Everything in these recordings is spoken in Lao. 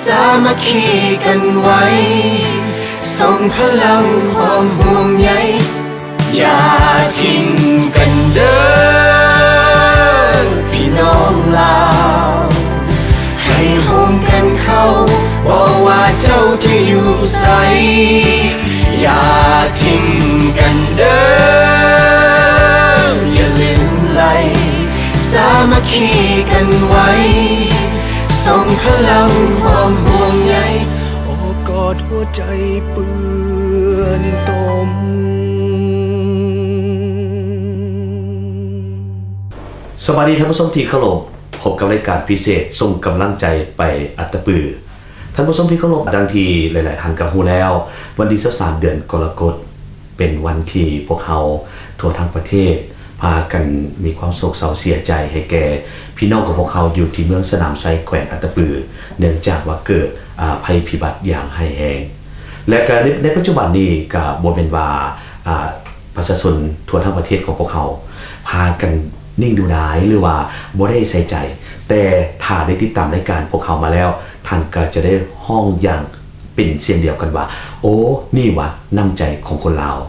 ສາມັກຄີກັນໄວ້ ສົ່ງພະລັງຄວາມຫ່ວງໃຍ ຢ່າຖິ້ມກັນເດີ້ ພີ່ນ້ອງລາວ ໃຫ້ໂຮມກັນເຂົ້າ ບໍ່ວ່າເຈົ້າຈະຢູ່ໃສ ຢ່າຖິ້ມກັນເດີ້ ຢ່າລືມໄຫຼ ສາມັກຄີກັນໄວ້ ສົ່ງພະລັງຄວາມຫ່ວງໃຍ ໂອບກອດຫົວໃຈເປື້ອນຕົມ. ສະບາຍດີທ່ານຜູ້ຊົມທີ່ເຄົາລົບ, ພົບກັບລາຍການພິເສດສົ່ງກຳລັງໃຈໄປອັດຕະປື. ທ່ານຜູ້ຊົມທີ່ເຄົາລົບ, ດັ່ງທີ່ຫຼາຍໆທ່ານກໍຮູ້ແລ້ວ, ວັນທີຊາວສາມ ເດືອນກໍລະກົດ ເປັນວັນທີ່ພວກເຮົາທົ່ວທັງປະເທດ ພາກັນມີຄວາມໂສກເສົ້າເສຍໃຈໃຫ້ແກ່ພີ່ນ້ອງຂອງພວກເຮົາຢູ່ທີ່ເມືອງສະໜາມໄຊ ແຂວງອັດຕະປື ເນື່ອງຈາກວ່າເກີດ ອາ ໄພພິບັດຢ່າງຮ້າຍແຮງ ແລະ ກະໃນ ໃນປັດຈຸບັນນີ້ກະບໍ່ແມ່ນວ່າ ອາ ປະຊາຊົນທົ່ວທັງປະເທດຂອງພວກເຮົາພາກັນນິ່ງດູດາຍ ຫຼືວ່າບໍ່ໄດ້ໃສ່ໃຈ, ແຕ່ຖ້າໄດ້ຕິດຕາມລາຍການພວກເຮົາມາແລ້ວ ທ່ານກໍຈະໄດ້ຮ້ອງຢ່າງ ເປັນສຽງດຽວກັນວ່າ ໂອ້ ນີ້ຫວານ້ຳໃຈຂອງຄົນລາວ.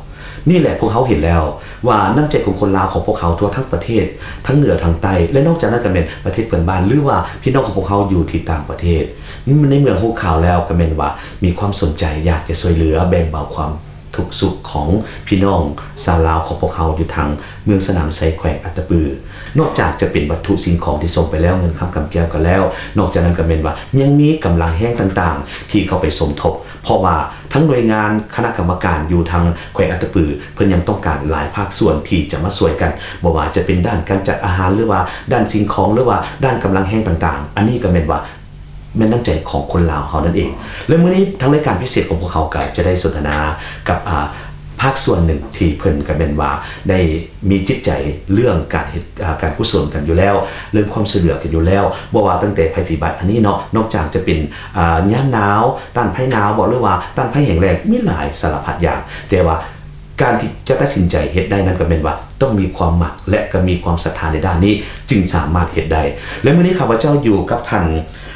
ນີ້ແຫຼະ ພວກເຮົາເຫັນແລ້ວວ່ານ້ຳໃຈຂອງຄົນລາວຂອງພວກເຮົາທົ່ວທັງປະເທດ ທັງເໜືອທັງໃຕ້ ແລະ ນອກຈາກນັ້ນກໍແມ່ນປະເທດເພື່ອນບ້ານ ຫຼືວ່າພີ່ນ້ອງຂອງພວກເຮົາຢູ່ທີ່ຕ່າງປະເທດ ໃນເມື່ອຮູ້ຂ່າວແລ້ວກໍແມ່ນວ່າມີຄວາມສົນໃຈຢາກຈະຊ່ວຍເຫຼືອແບ່ງເບົາຄວາມ ທຸກສຸກຂອງພີ່ນ້ອງຊາວລາວຂອງພວກເຮົາຢູ່ທາງເມືອງສະໜາມໄຊ ແຂວງອັດຕະປື. ນອກຈາກຈະເປັນວັດຖຸສິ່ງຂອງທີ່ສົ່ງໄປແລ້ວ, ເງິນຄຳກຳແກ້ວກໍແລ້ວ, ນອກຈາກນັ້ນກໍແມ່ນວ່າຍັງມີກຳລັງແຮງຕ່າງໆທີ່ເຂົ້າໄປສົມທົບ, ເພາະວ່າທັງໜ່ວຍງານຄະນະກຳມະການຢູ່ທາງແຂວງອັດຕະປື ເພິ່ນຍັງຕ້ອງການຫຼາຍພາກສ່ວນທີ່ຈະມາຊ່ວຍກັນ, ບໍ່ວ່າຈະເປັນດ້ານການຈັດອາຫານ ຫຼືວ່າດ້ານສິ່ງຂອງ ຫຼືວ່າດ້ານກຳລັງແຮງຕ່າງໆ. ອັນນີ້ກໍແມ່ນວ່າ ແມ່ນນ້ຳໃຈຂອງຄົນລາວເຮົານັ້ນເອງ. ແລະ ມື້ນີ້ທາງລາຍການພິເສດຂອງພວກເຮົາກໍຈະໄດ້ສົນທະນາກັບ ອາ ພາກສ່ວນໜຶ່ງທີ່ເພິ່ນກໍແມ່ນວ່າໄດ້ມີຈິດໃຈເລື່ອງການເຮັດ ອາ ການກຸສົນກັນຢູ່ແລ້ວ, ເລື່ອງຄວາມຊ່ວຍເຫຼືອກັນຢູ່ແລ້ວ, ບໍ່ວ່າຕັ້ງແຕ່ໄພພິບັດອັນນີ້ເນາະ, ນອກຈາກຈະເປັນ ອາ ຍາມໜາວ, ຕ້ານໄພໜາວບໍ ຫຼືວ່າຕ້ານໄພແຫ້ງແລ້ງ, ມີຫຼາຍສາລະພັດຢ່າງ, ແຕ່ວ່າ ການທີ່ຈະຕັດສິນໃຈເຮັດໄດ້ນັ້ນກໍແມ່ນວ່າຕ້ອງມີຄວາມມັກ ແລະ ກໍມີຄວາມສັດທາໃນດ້ານນີ້ ຈຶ່ງສາມາດເຮັດໄດ້. ແລະ ມື້ນີ້ຂ້າພະເຈົ້າຢູ່ກັບທ່ານ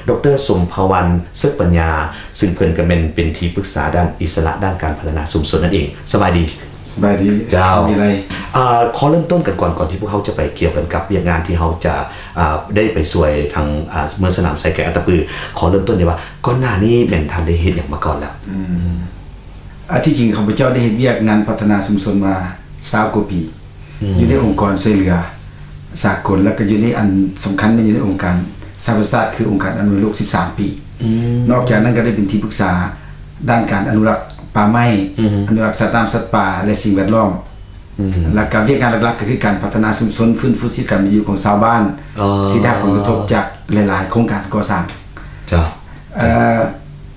ດອກເຕີ ສົມພາວັນ ເສິກປັນຍາ, ຊຶ່ງເພິ່ນກໍແມ່ນເປັນທີ່ປຶກສາດ້ານອິດສະຫຼະດ້ານການພັດທະນາຊຸມຊົນນັ້ນເອງ. ສະບາຍດີ. ສະບາຍດີ. ເຈົ້າ. ມີໄລ. ອາ, ຂໍເລີ່ມຕົ້ນກັນກ່ອນ, ກ່ອນທີ່ພວກເຮົາຈະໄປກ່ຽວກັນກັບວຽກງານທີ່ເຮົາຈະ, ອາ, ໄດ້ໄປຊ່ວຍທາງ, ອາ, ເມືອງສະໜາມໄຊ ແຂວງອັດຕະປື, ຂໍເລີ່ມຕົ້ນໄດ້ວ່າ ກ່ອນໜ້ານີ້ແມ່ນທ່ານໄດ້ເຮັດຫຍັງມາກ່ອນແລ້ວ? ອືມ. ອາ ທີ່ຈິງຂ້າພະເຈົ້າໄດ້ເຮັດວຽກງານພັດທະນາຊຸມຊົນມາຊາວກວ່າປີ ອືມ ຢູ່ໃນອົງກອນຊ່ວຍເຫຼືອສາກົນ ແລ້ວກໍຢູ່ໃນ ອັນສຳຄັນແມ່ນຢູ່ໃນອົງການສະຫະປະຊາຊາດ ຄືອົງການອະນາມັຍໂລກສິບສາມປີ. ອືມ ນອກຈາກນັ້ນກໍໄດ້ເປັນທີ່ປຶກສາດ້ານການອະນຸລັກປ່າໄມ້ ອືມ ອະນຸລັກສັດນ້ຳສັດປ່າ ແລະ ສິ່ງແວດລ້ອມ. ອືມ ແລ້ວກໍວຽກງານຫຼັກໆກໍຄືການພັດທະນາຊຸມຊົນ, ຟື້ນຟູຊີວິດການເປັນຢູ່ຂອງຊາວບ້ານ ອໍ ທີ່ໄດ້ຮັບຜົນກະທົບຈາກຫຼາຍໆໂຄງການກໍ່ສ້າງ. ເຈົ້າ. ເອີ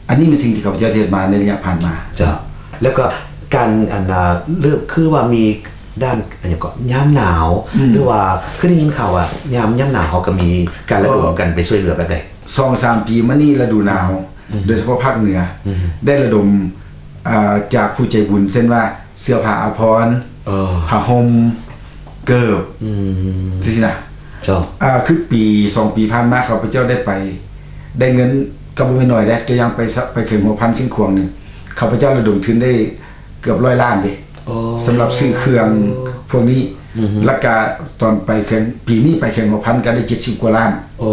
ອັນນີ້ເປັນສິ່ງທີ່ຂ້າພະເຈົ້າເຮັດມາໃນໄລຍະຜ່ານມາ. ເຈົ້າ. ແລ້ວກໍການ ອັນ ເລີ່ມ ຄືວ່າມີດ້ານ ອັນຫຍັງເກາະ ຍາມໜາວ ອືມ ຫຼືວ່າ ຄືໄດ້ຍິນຂ່າວວ່າຍາມ ຍາມໜາວເຮົາກໍມີການລະດົມກັນໄປຊ່ວຍເຫຼືອແບບໃດ? ສອງສາມປີມານີ້ລະດູໜາວ ອືມ ໂດຍສະເພາະພາກເໜືອ ອືມ ໄດ້ລະດົມ ເອີ ຈາກຜູ້ໃຈບຸນ ເຊັ່ນວ່າ ເສື້ອຜ້າອາພອນ ເອີ ຜ້າຫົ່ມ ເກີບ ອືມ ຈັ່ງຊີ້ນະ. ເຈົ້າ. ອາ ຄືປີສອງປີຜ່ານມາ ຂ້າພະເຈົ້າໄດ້ໄປ ໄດ້ເງິນກໍບໍ່ແມ່ນໜ້ອຍເດ້ ຕົວຢ່າງໄປ ໄປແຂວງຫົວພັນຊຽງຂວາງນີ້ ຂ້າພະເຈົ້າລະດົມທຶນໄດ້ເກືອບຮ້ອຍລ້ານເດ້ ອໍ ສຳລັບຊື້ເຄື່ອງພວກນີ້ ອືຮຶ ແລ້ວກະຕອນໄປແຂວງ ປີນີ້ໄປແຂວງຫົວພັນກໍໄດ້ເຈັດສິບກວ່າລ້ານ ໂອ້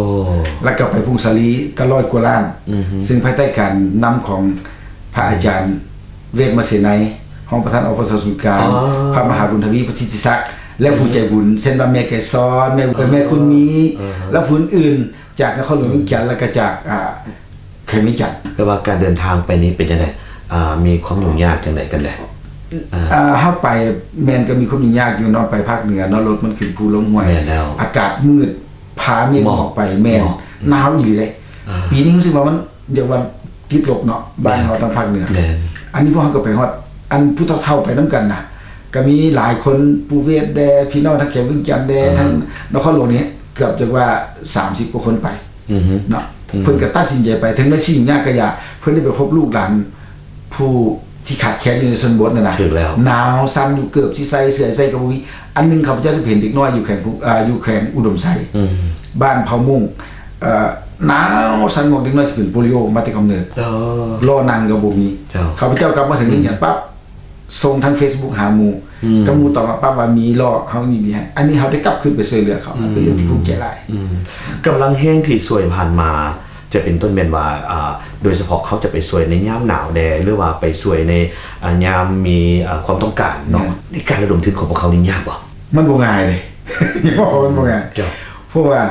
ແລ້ວກໍໄປຜົ້ງສາລີກໍຮ້ອຍກວ່າລ້ານ ອືຮຶ ຊຶ່ງພາຍໃຕ້ການນຳຂອງພະອາຈານ ເວດມະເສໄນ ຮອງປະທານ ອພສ ສູນກາງ ອໍ ພະມະຫາບຸນທະວີ ປະສິດທິສັກ ແລະ ອືຮຶ ຜູ້ໃຈບຸນ ເຊັ່ນວ່າ ແມ່ໄກສອນ ແມ່ ອໍ ແມ່ຄຸນມີ ອືຮຶ ແລະ ຜູ້ອື່ນໆ ຈາກນະຄອນຫຼວງວຽງຈັນ ແລະ ກໍຈາກ ອ່າ ແຂວງວຽງຈັນ. ແປວ່າການເດີນທາງໄປນີ້ເປັນຈັ່ງໃດ? ອ່າ ມີຄວາມຫຍຸ້ງຍາກຈັ່ງໃດກັນແດ່? ອ່າ ອ່າ ເຮົາໄປແມ່ນກໍມີຄວາມຫຍຸ້ງຍາກຢູ່ເນາະ ໄປພາກເໜືອເນາະ ລົດມັນຂຶ້ນພູລົງຫ້ວຍ ແມ່ນແລ້ວ ອາກາດມືດ ພາເມກອອກໄປ ແມ່ນ ໜາວອີ່ຫຼີເດ້. ອ່າ ປີນີ້ຮູ້ສຶກວ່າມັນ ຢາກວ່າຕິດລົບເນາະ ບ້ານເຮົາ ແມ່ນ ທາງພາກເໜືອ ແມ່ນ ອັນນີ້ພວກເຮົາກໍໄປຮອດ ອັນຜູ້ເຖົ້າໆໄປນຳກັນນະ ກໍມີຫຼາຍຄົນ ປູ່ເວດແດ່ ພີ່ນ້ອງທາງແຂວງວຽງຈັນແດ່ ອ່າ ທາງນະຄອນຫຼວງນີ້ ເກືອບຈະວ່າສາມສິບກວ່າຄົນໄປ ອືຮຶ ເນາະ ອືຮຶ ເພິ່ນກໍຕັດສິນໃຈໄປ ເຖິງແມ່ນຊິຫຍຸ້ງຍາກກໍຢ່າ ເພິ່ນໄດ້ໄປພົບລູກຫຼານຜູ້ທີ່ຂາດແຄນຢູ່ໃນຊົນນະບົດນັ້ນນະ ຖືກແລ້ວ ໜາວສັ່ນຢູ່ ເກີບຊິໃສ່ ເສື້ອໃສ່ກໍບໍ່ມີ. ອັນໜຶ່ງ ຂ້າພະເຈົ້າໄດ້ເຫັນເດັກນ້ອຍຢູ່ແຂວງ ອ່າ ຢູ່ແຂວງອຸດົມໄຊ ອືມ ບ້ານເຜົ່າມົ້ງ ເອີ ໜາວສັ່ນງອກ ເດັກນ້ອຍຊິເປັນໂປລິໂອມາແຕ່ກຳເນີດ ເອີ ລໍ້ນັ່ງກໍບໍ່ມີ. ເຈົ້າ ຂ້າພະເຈົ້າກັບມາເຖິງວຽງຈັນປັບ ອືມ ສົ່ງທາງເຟສບຸກຫາໝູ່ ອືມ ກໍໝູ່ຕອບມາປັບວ່າມີລໍ້ ເຮົາຍິນດີໃຫ້. ອັນນີ້ເຮົາໄດ້ກັບຄືນໄປຊ່ວຍເຫຼືອເຂົາ ອືມ ເປັນເລື່ອງທີ່ພູມໃຈຫຼາຍ. ອືມ ກຳລັງແຮງທີ່ຊ່ວຍຜ່ານມາ ຈະເປັນຕົ້ນແມ່ນວ່າ ອ່າ ໂດຍສະເພາະເຮົາຈະໄປຊ່ວຍໃນຍາມໜາວແດ່ ຫຼືວ່າໄປຊ່ວຍໃນ ອ່າ ຍາມມີ ອ່າ ຄວາມຕ້ອງການເນາະ ແມ່ນ ໃນການລະດົມທຶນຂອງພວກເຂົານີ້ຍາກບໍ່? ມັນບໍ່ງ່າຍເດ້ ເພາະວ່າມັນບໍ່ງ່າຍ. ເຈົ້າ ເພາະວ່າ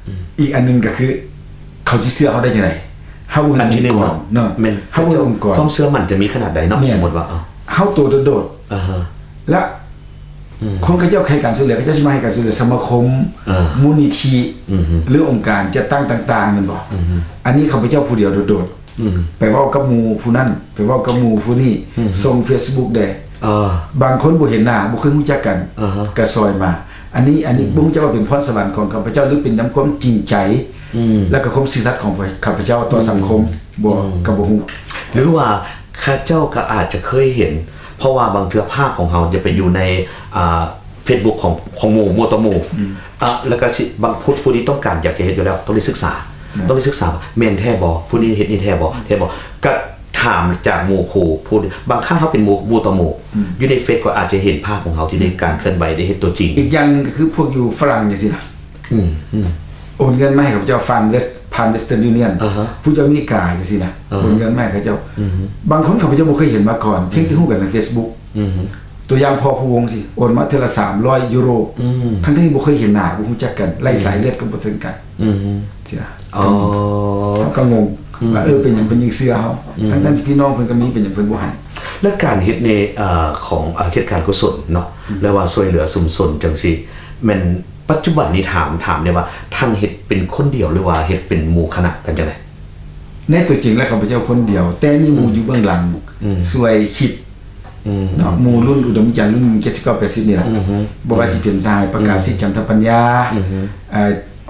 ອືມ ອີກອັນໜຶ່ງກໍຄື ເຂົາຊິເຊື່ອເຮົາໄດ້ຈັ່ງໃດ? ເຮົາບໍ່ມີອົງກອນເນາະ ແມ່ນ ເຮົາບໍ່ມີອົງກອນ ຄວາມເຊື່ອໝັ້ນຈະມີຂະໜາດໃດເນາະ? ແມ່ນ ສົມມຸດວ່າ ເອີ ເຮົາໂຕໂດດໆ ອາຮະ ແລະ ອືມ ຄົນເຂົາເຈົ້າໃຫ້ການຊ່ວຍເຫຼືອ ເຂົາເຈົ້າຊິມາໃຫ້ການຊ່ວຍເຫຼືອສະມາຄົມ ເອີ ມູນນິທິ ອືຮຶ ຫຼືອົງການຈັດຕັ້ງຕ່າງໆ ແມ່ນບໍ່? ອືຮຶ ອັນນີ້ຂ້າພະເຈົ້າຜູ້ດຽວໂດດໆ ອືມ ໄປເວົ້າກັບໝູ່ຜູ້ນັ້ນ ໄປເວົ້າກັບໝູ່ຜູ້ນີ້ ອືມ ສົ່ງເຟສບຸກແດ່ ເອີ ບາງຄົນບໍ່ເຫັນໜ້າ ບໍ່ເຄີຍຮູ້ຈັກກັນ ອາຮະ ກໍຊ່ອຍມາ. ອັນນີ້ ອັນນີ້ ອືມ ບໍ່ຮູ້ຈັກວ່າເປັນພອນສະຫວັນຂອງຂ້າພະເຈົ້າ ຫຼືເປັນນຳຄວາມຈິງໃຈ ອືມ ແລະກໍຄວາມຊື່ສັດຂອງຂ້າພະເຈົ້າຕໍ່ ອືມ ສັງຄົມບໍ່ ອືມ ກໍບໍ່ຮູ້ ຫຼືວ່າເຂົາເຈົ້າກໍອາດຈະເຄີຍເຫັນ ເພາະວ່າບາງເທື່ອພາບຂອງເຮົາຈະໄປຢູ່ໃນ ອ່າ ເຟສບຸກຂອງ ຂອງໝູ່ ໝູ່ຕໍ່ໝູ່ ອືມ ອ່າ ແລ້ວກໍຊິ ບາງຜູ້ ຜູ້ທີ່ຕ້ອງການຢາກຈະເຮັດຢູ່ແລ້ວ ຕ້ອງໄດ້ສຶກສາ ອືມ ຕ້ອງໄດ້ສຶກສາວ່າແມ່ນແທ້ບໍ່? ຜູ້ນີ້ເຮັດນີ້ແທ້ບໍ່? ແທ້ບໍ່? ກໍຖາມຈາກໝູ່ຄູ່ ຜູ້ ບາງຄັ້ງເຮົາເປັນໝູ່ ໝູ່ຕໍ່ໝູ່ ອືມ ຢູ່ໃນເຟສກໍອາດຈະເຫັນພາບຂອງເຮົາທີ່ໄດ້ ອືມ ການເຄື່ອນໄຫວ ໄດ້ເຮັດຕົວຈິງ. ອີກຢ່າງໜຶ່ງກໍຄືພວກຢູ່ຝຣັ່ງຈັ່ງຊີ້ນະ ອືມ ອືມ ໂອນເງິນມາໃຫ້ຂ້າພະເຈົ້າຜ່ານເວສ ຜ່ານ Western Union ອາຮະ ຜູ້ຢູ່ອາເມລິກາຈັ່ງຊີ້ນະ ອາຮະ ໂອນເງິນມາໃຫ້ເຂົາເຈົ້າ ອືມ ບາງຄົນຂ້າພະເຈົ້າບໍ່ເຄີຍເຫັນມາກ່ອນ ພຽງແຕ່ ອືມ ຮູ້ກັນໃນເຟສບຸກ ອືມ ຕົວຢ່າງພໍ່ພູວົງຊີ້ ໂອນມາເທື່ອລະສາມຮ້ອຍຢູໂຣ ອືມ ທັງໆທີ່ບໍ່ເຄີຍເຫັນໜ້າ ບໍ່ຮູ້ຈັກກັນ ໄລ່ສາຍເລືອດກໍບໍ່ເຖິງກັນ ອືມ ຊີ້ນະ ອໍ ເຮົາກໍງົງ ອືມ ວ່າ ເອີ ເປັນຫຍັງເພິ່ນຈຶ່ງເຊື່ອເຮົາ ອືມ ທັງໆທີ່ພີ່ນ້ອງເພິ່ນກໍມີ ເປັນຫຍັງເພິ່ນບໍ່ໃຫ້? ແລະການເຮັດໃນ ເອີ ຂອງ ເອີ ເຮັດການກຸສົນເນາະ ອືມ ແລະວ່າຊ່ວຍເຫຼືອຊຸມຊົນຈັ່ງຊີ້ ແມ່ນ ປັດຈຸບັນນີ້ຖາມ ຖາມໄດ້ວ່າທ່ານເຮັດເປັນຄົນດຽວ ຫຼືວ່າເຮັດເປັນໝູ່ຄະນະກັນຈັ່ງໃດ? ໃນຕົວຈິງແລ້ວຂ້າພະເຈົ້າຄົນດຽວ ແຕ່ມີໝູ່ ອືມ ຢູ່ເບື້ອງຫຼັງ ອືມ ຊ່ວຍຄິດ ອືມ ເນາະ ໝູ່ລຸ້ນອຸດົມວິຈານ ລຸ້ນເຈັດສິບເກົ້າ ແປດສິບນີ້ລະ ອືຮຶ ບໍ່ວ່າຊິເປັນສະຫາຍປະກາດສິດ ອືມ ຈັນທະປັນຍາ ອືຮຶ ເອີ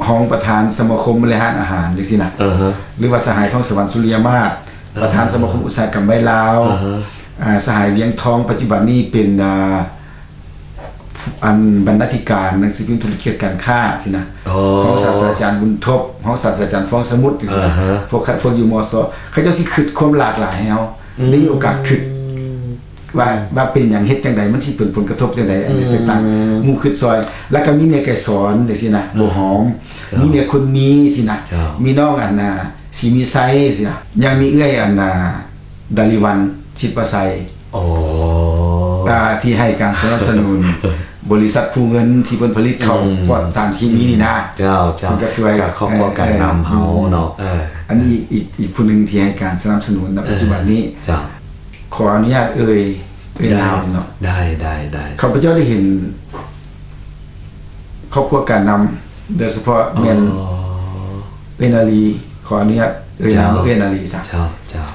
ຮອງປະທານສະມາຄົມບໍລິຫານອາຫານຈັ່ງຊີ້ນະ ອືຮຶ ຫຼືວ່າສະຫາຍທອງສະຫວັນ ສຸລິຍະມາດ ອ່າ ປະທານສະມາຄົມອຸດສາຫະກຳໄວລາວ ອ່າຮະ ອ່າ ສະຫາຍ ວຽງທອງ ປັດຈຸບັນນີ້ເປັນ ອ່າ ອັນບັນນາທິການໜັງສືພິມທຸລະກິດການຄ້າຊີ້ນະ ຮອງສາດສະດາຈານບຸນທົບ ຮອງສາດສະດາຈານຟອງສະໝຸດຈັ່ງຊີ້ນະ ອ່າຮະ ພວກ ພວກຢູ່ ມສ ເຂົາເຈົ້າຊິຄິດຄວາມຫຼາກຫຼາຍໃຫ້ເຮົາ ອືມ ໄດ້ມີໂອກາດຄິດວ່າ ອືມ ວ່າເປັນຫຍັງ ເຮັດຈັ່ງໃດ ມັນຊິເປັນຜົນກະທົບຈັ່ງໃດ ອັນນີ້ ອືມ ຕ່າງໆ ໝູ່ຄິດຊ່ອຍ ແລ້ວກໍມີແມ່ໄກສອນຈັ່ງຊີ້ນະ ອ່າ ບົວຫອມ ເຈົ້າ ມີແມ່ຄຸນມີຊີ້ນະ ເຈົ້າ ມີນ້ອງອັນນ່າ ສີມີໄຊຊີ້ນະ ຍັງມີເອື້ອຍອັນນ່າ ດາລິວັນ ສິດປະໄຊ ອໍ ອ່າ ທີ່ໃຫ້ການສະໜັບສະໜູນ ບໍລິສັດພູເງິນທີ່ເພິ່ນຜະລິດເຂົ້າ ອືມ ປອດສານເຄມີນີ້ນະ ເຈົ້າ ເຈົ້າ ເພິ່ນກໍຊ່ວຍ ກໍຄອບຄົວການນຳເຮົາເນາະ ເອີ ເອີ ອັນນີ້ອີກ ອີກຜູ້ໜຶ່ງທີ່ໃຫ້ການສະໜັບສະໜູນໃນປັດຈຸບັນນີ້ ເອີ ເຈົ້າ ຂໍອະນຸຍາດເອີ່ຍ ເອີ່ຍນາມເນາະ ໄດ້ ໄດ້ ໄດ້ ຂ້າພະເຈົ້າໄດ້ເຫັນຄອບຄົວການນຳ ໂດຍສະເພາະແມ່ນ ອໍ ເອື້ອຍນາລີ ຂໍອະນຸຍາດເອີ່ຍນາມວ່າ ເຈົ້າ ເອື້ອຍນາລີຊະ ເຈົ້າ ເຈົ້າ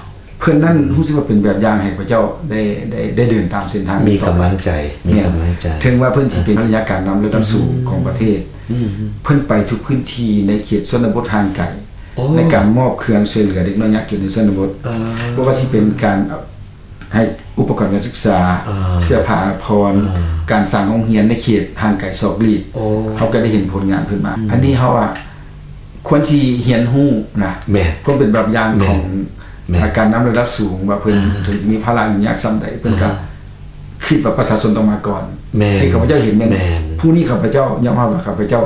ເພິ່ນນັ້ນ ອືມ ຮູ້ສຶກວ່າເປັນແບບຢ່າງໃຫ້ພວກເຈົ້າໄດ້ ໄດ້ ໄດ້ເດີນຕາມເສັ້ນທາງ ມີກຳລັງໃຈ ມີກຳລັງໃຈ ເຖິງວ່າເພິ່ນຊິເປັນ ອ່າ ພະຍາການນຳລະດັບສູງ ອືມ ຂອງປະເທດ ອືມ ເພິ່ນໄປທຸກພື້ນທີ່ໃນເຂດຊົນນະບົດຫ່າງໄກ ໂອ້ ໃນການມອບເຄື່ອງຊ່ວຍເຫຼືອເດັກນ້ອຍຍາກຈົນໃນຊົນນະບົດ ເອີ ບໍ່ວ່າຊິເປັນການໃຫ້ອຸປະກອນການສຶກສາ ອ່າ ເສື້ອຜ້າອາພອນ ອ່າ ການສ້າງໂຮງຮຽນໃນເຂດຫ່າງໄກສອກຫຼີກ ໂອ້ ເຮົາກໍໄດ້ເຫັນຜົນງານເພິ່ນມາ ອືມ ອັນນີ້ເຮົາວ່າ ຄວນຊິຮຽນຮູ້ນະ ແມ່ນ ຄວາມເປັນແບບຢ່າງຂອງ ແມ່ນ ການນຳລະດັບສູງ ວ່າເພິ່ນ ອ່າ ເຖິງຊິມີພາລະຫຍຸ້ງຍາກສ່ຳໃດ ເພິ່ນກໍ ອ່າ ຄິດວ່າປະຊາຊົນຕ້ອງມາກ່ອນ ແມ່ນ ທີ່ຂ້າພະເຈົ້າເຫັນແມ່ນ ແມ່ນ ຜູ້ນີ້ຂ້າພະເຈົ້າຍອມຮັບວ່າຂ້າພະເຈົ້າ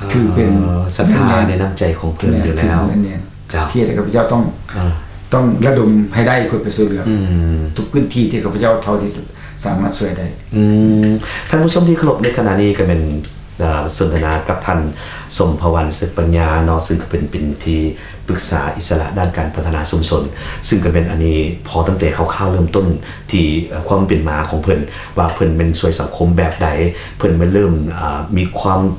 ອ່າ ຖືເປັນ ສັດທາໃນນ້ຳໃຈຂອງເພິ່ນ ແມ່ນ ຢູ່ແລ້ວ ຖືເປັນແມ່ນ ເຈົ້າ ທີ່ຂ້າພະເຈົ້າຕ້ອງ ອ່າ ຕ້ອງລະດົມໃຫ້ໄດ້ເພື່ອໄປຊ່ວຍເຫຼືອ ອືມ ທຸກພື້ນທີ່ທີ່ຂ້າພະເຈົ້າເທົ່າທີ່ສາມາດຊ່ວຍໄດ້ ອືມ ທ່ານຜູ້ຊົມທີ່ເຄົາລົບ ໃນຂະນະນີ້ກໍແມ່ນ ອ່າ ສົນທະນາກັບທ່ານ ສົມພະວັນ ເສິກປັນຍາເນາະ ຊຶ່ງກໍເປັນ ເປັນທີ່ປຶກສາອິດສະຫຼະດ້ານການພັດທະນາຊຸມຊົນ ຊຶ່ງກໍແມ່ນອັນນີ້ພໍຕັ້ງແຕ່ຄ່າວໆເລີ່ມຕົ້ນທີ່ ເອີ ຄວາມເປັນມາຂອງເພິ່ນ ວ່າເພິ່ນແມ່ນຊ່ວຍສັງຄົມແບບໃດ ເພິ່ນແມ່ນເລີ່ມ ອ່າ ມີຄວາມ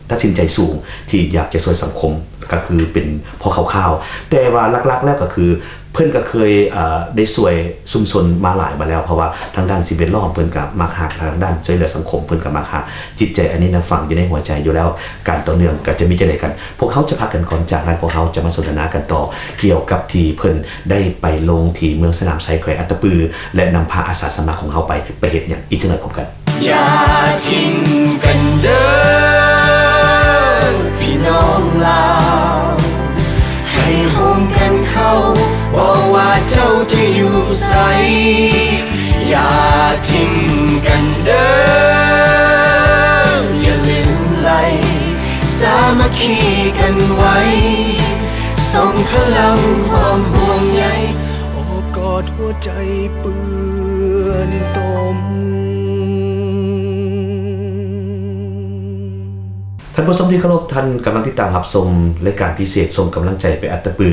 ຕັດສິນໃຈສູງທີ່ຢາກຈະຊ່ວຍສັງຄົມ ກໍຄືເປັນພໍຄ່າວໆ ແຕ່ວ່າຫຼັກໆແລ້ວກໍຄື ເພິ່ນກໍເຄີຍ ເອີ ໄດ້ຊ່ວຍຊຸມຊົນມາຫຼາຍມາແລ້ວ ເພາະວ່າທາງດ້ານສິ່ງແວດລ້ອມເພິ່ນກໍມັກຮັກ ທາງດ້ານຊ່ວຍເຫຼືອສັງຄົມເພິ່ນກໍມັກຮັກ ຈິດໃຈອັນນີ້ນະຝັງຢູ່ໃນຫົວໃຈຢູ່ແລ້ວ ການຕໍ່ເນື່ອງກໍຈະມີຈັ່ງໃດກັນ ພວກເຮົາຈະພັກກັນກ່ອນ ຈາກນັ້ນພວກເຮົາຈະມາສົນທະນາກັນຕໍ່ ກ່ຽວກັບທີ່ເພິ່ນໄດ້ໄປລົງທີ່ເມືອງສະໜາມໄຊ ແຂວງອັດຕະປື ແລະ ນຳພາອາສາສະໝັກຂອງເຮົາໄປ ໄປເຮັດຫຍັງ ອີກຈັກໜ້ອຍພົບກັນ. ຢ່າຖິ້ມກັນເດີ ພີ່ນ້ອງລາວ ເດີ ຢ່າລືມໄຫຼ ສາມັກຄີກັນໄວ້ ສົ່ງພະລັງຄວາມຫ່ວງໃຍ ໂອບກອດຫົວໃຈເປື້ອນຕົມ. ທ່ານຜູ້ຊົມທີ່ເຄົາລົບ, ທ່ານກຳລັງຕິດຕາມຮັບຊົມລາຍການພິເສດ ສົ່ງກຳລັງໃຈໄປອັດຕະປື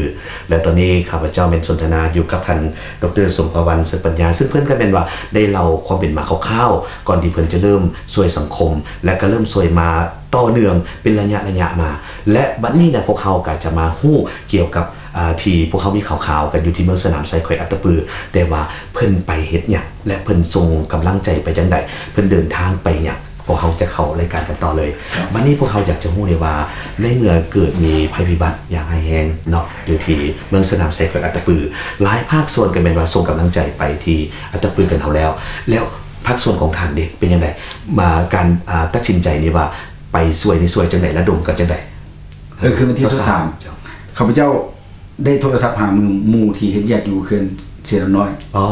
ແລະ ຕອນນີ້ຂ້າພະເຈົ້າແມ່ນສົນທະນາຢູ່ກັບທ່ານ ດຣ ສົມພະວັນ ເສິກປັນຍາ ຊຶ່ງເພິ່ນກໍແມ່ນວ່າໄດ້ເລົ່າຄວາມເປັນມາຄ່າວໆ ກ່ອນທີ່ເພິ່ນຈະເລີ່ມຊ່ວຍສັງຄົມ ແລະ ກໍເລີ່ມຊ່ວຍມາຕໍ່ເນື່ອງເປັນໄລຍະໆມາ ແລະ ບັດນີ້ນະ ພວກເຮົາກໍຈະມາຮູ້ກ່ຽວກັບ ອາ ທີ່ພວກເຮົາມີຂ່າວໆກັນຢູ່ທີ່ເມືອງສະໜາມໄຊ ແຂວງອັດຕະປື ແຕ່ວ່າເພິ່ນໄປເຮັດຫຍັງ ແລະ ເພິ່ນສົ່ງກຳລັງໃຈໄປຈັ່ງໃດ ເພິ່ນເດີນທາງໄປຫຍັງ ພວກເຮົາຈະເຂົ້າລາຍການກັນຕໍ່ເລີຍ. ບັດນີ້ພວກເຮົາຢາກຈະຮູ້ເລີຍວ່າ ໃນເມື່ອເກີດມີໄພພິບັດຢ່າງຮ້າຍແຮງເນາະ ຢູ່ທີ່ເມືອງສະໜາມໄຊ ແຂວງອັດຕະປື ຫຼາຍພາກສ່ວນກໍແມ່ນວ່າສົ່ງກຳລັງໃຈໄປທີ່ອັດຕະປືກັນເຮົາແລ້ວ ແລ້ວພາກສ່ວນຂອງທ່ານເດ ເປັນຈັ່ງໃດ? ມາ ການ ອາ ຕັດສິນໃຈນີ້ວ່າໄປຊ່ວຍນີ້ ຊ່ວຍຈັ່ງໃດ? ລະດົມກັນຈັ່ງໃດ? ເອີ ຄືວັນທີຊາວສາມ ເຈົ້າ ຂ້າພະເຈົ້າ ໄດ້ໂທລະສັບຫາໝູ່ ໝູ່ທີ່ເຮັດວຽກຢູ່ເຂື່ອນເຊນ້ຳນ້ອຍ ອໍ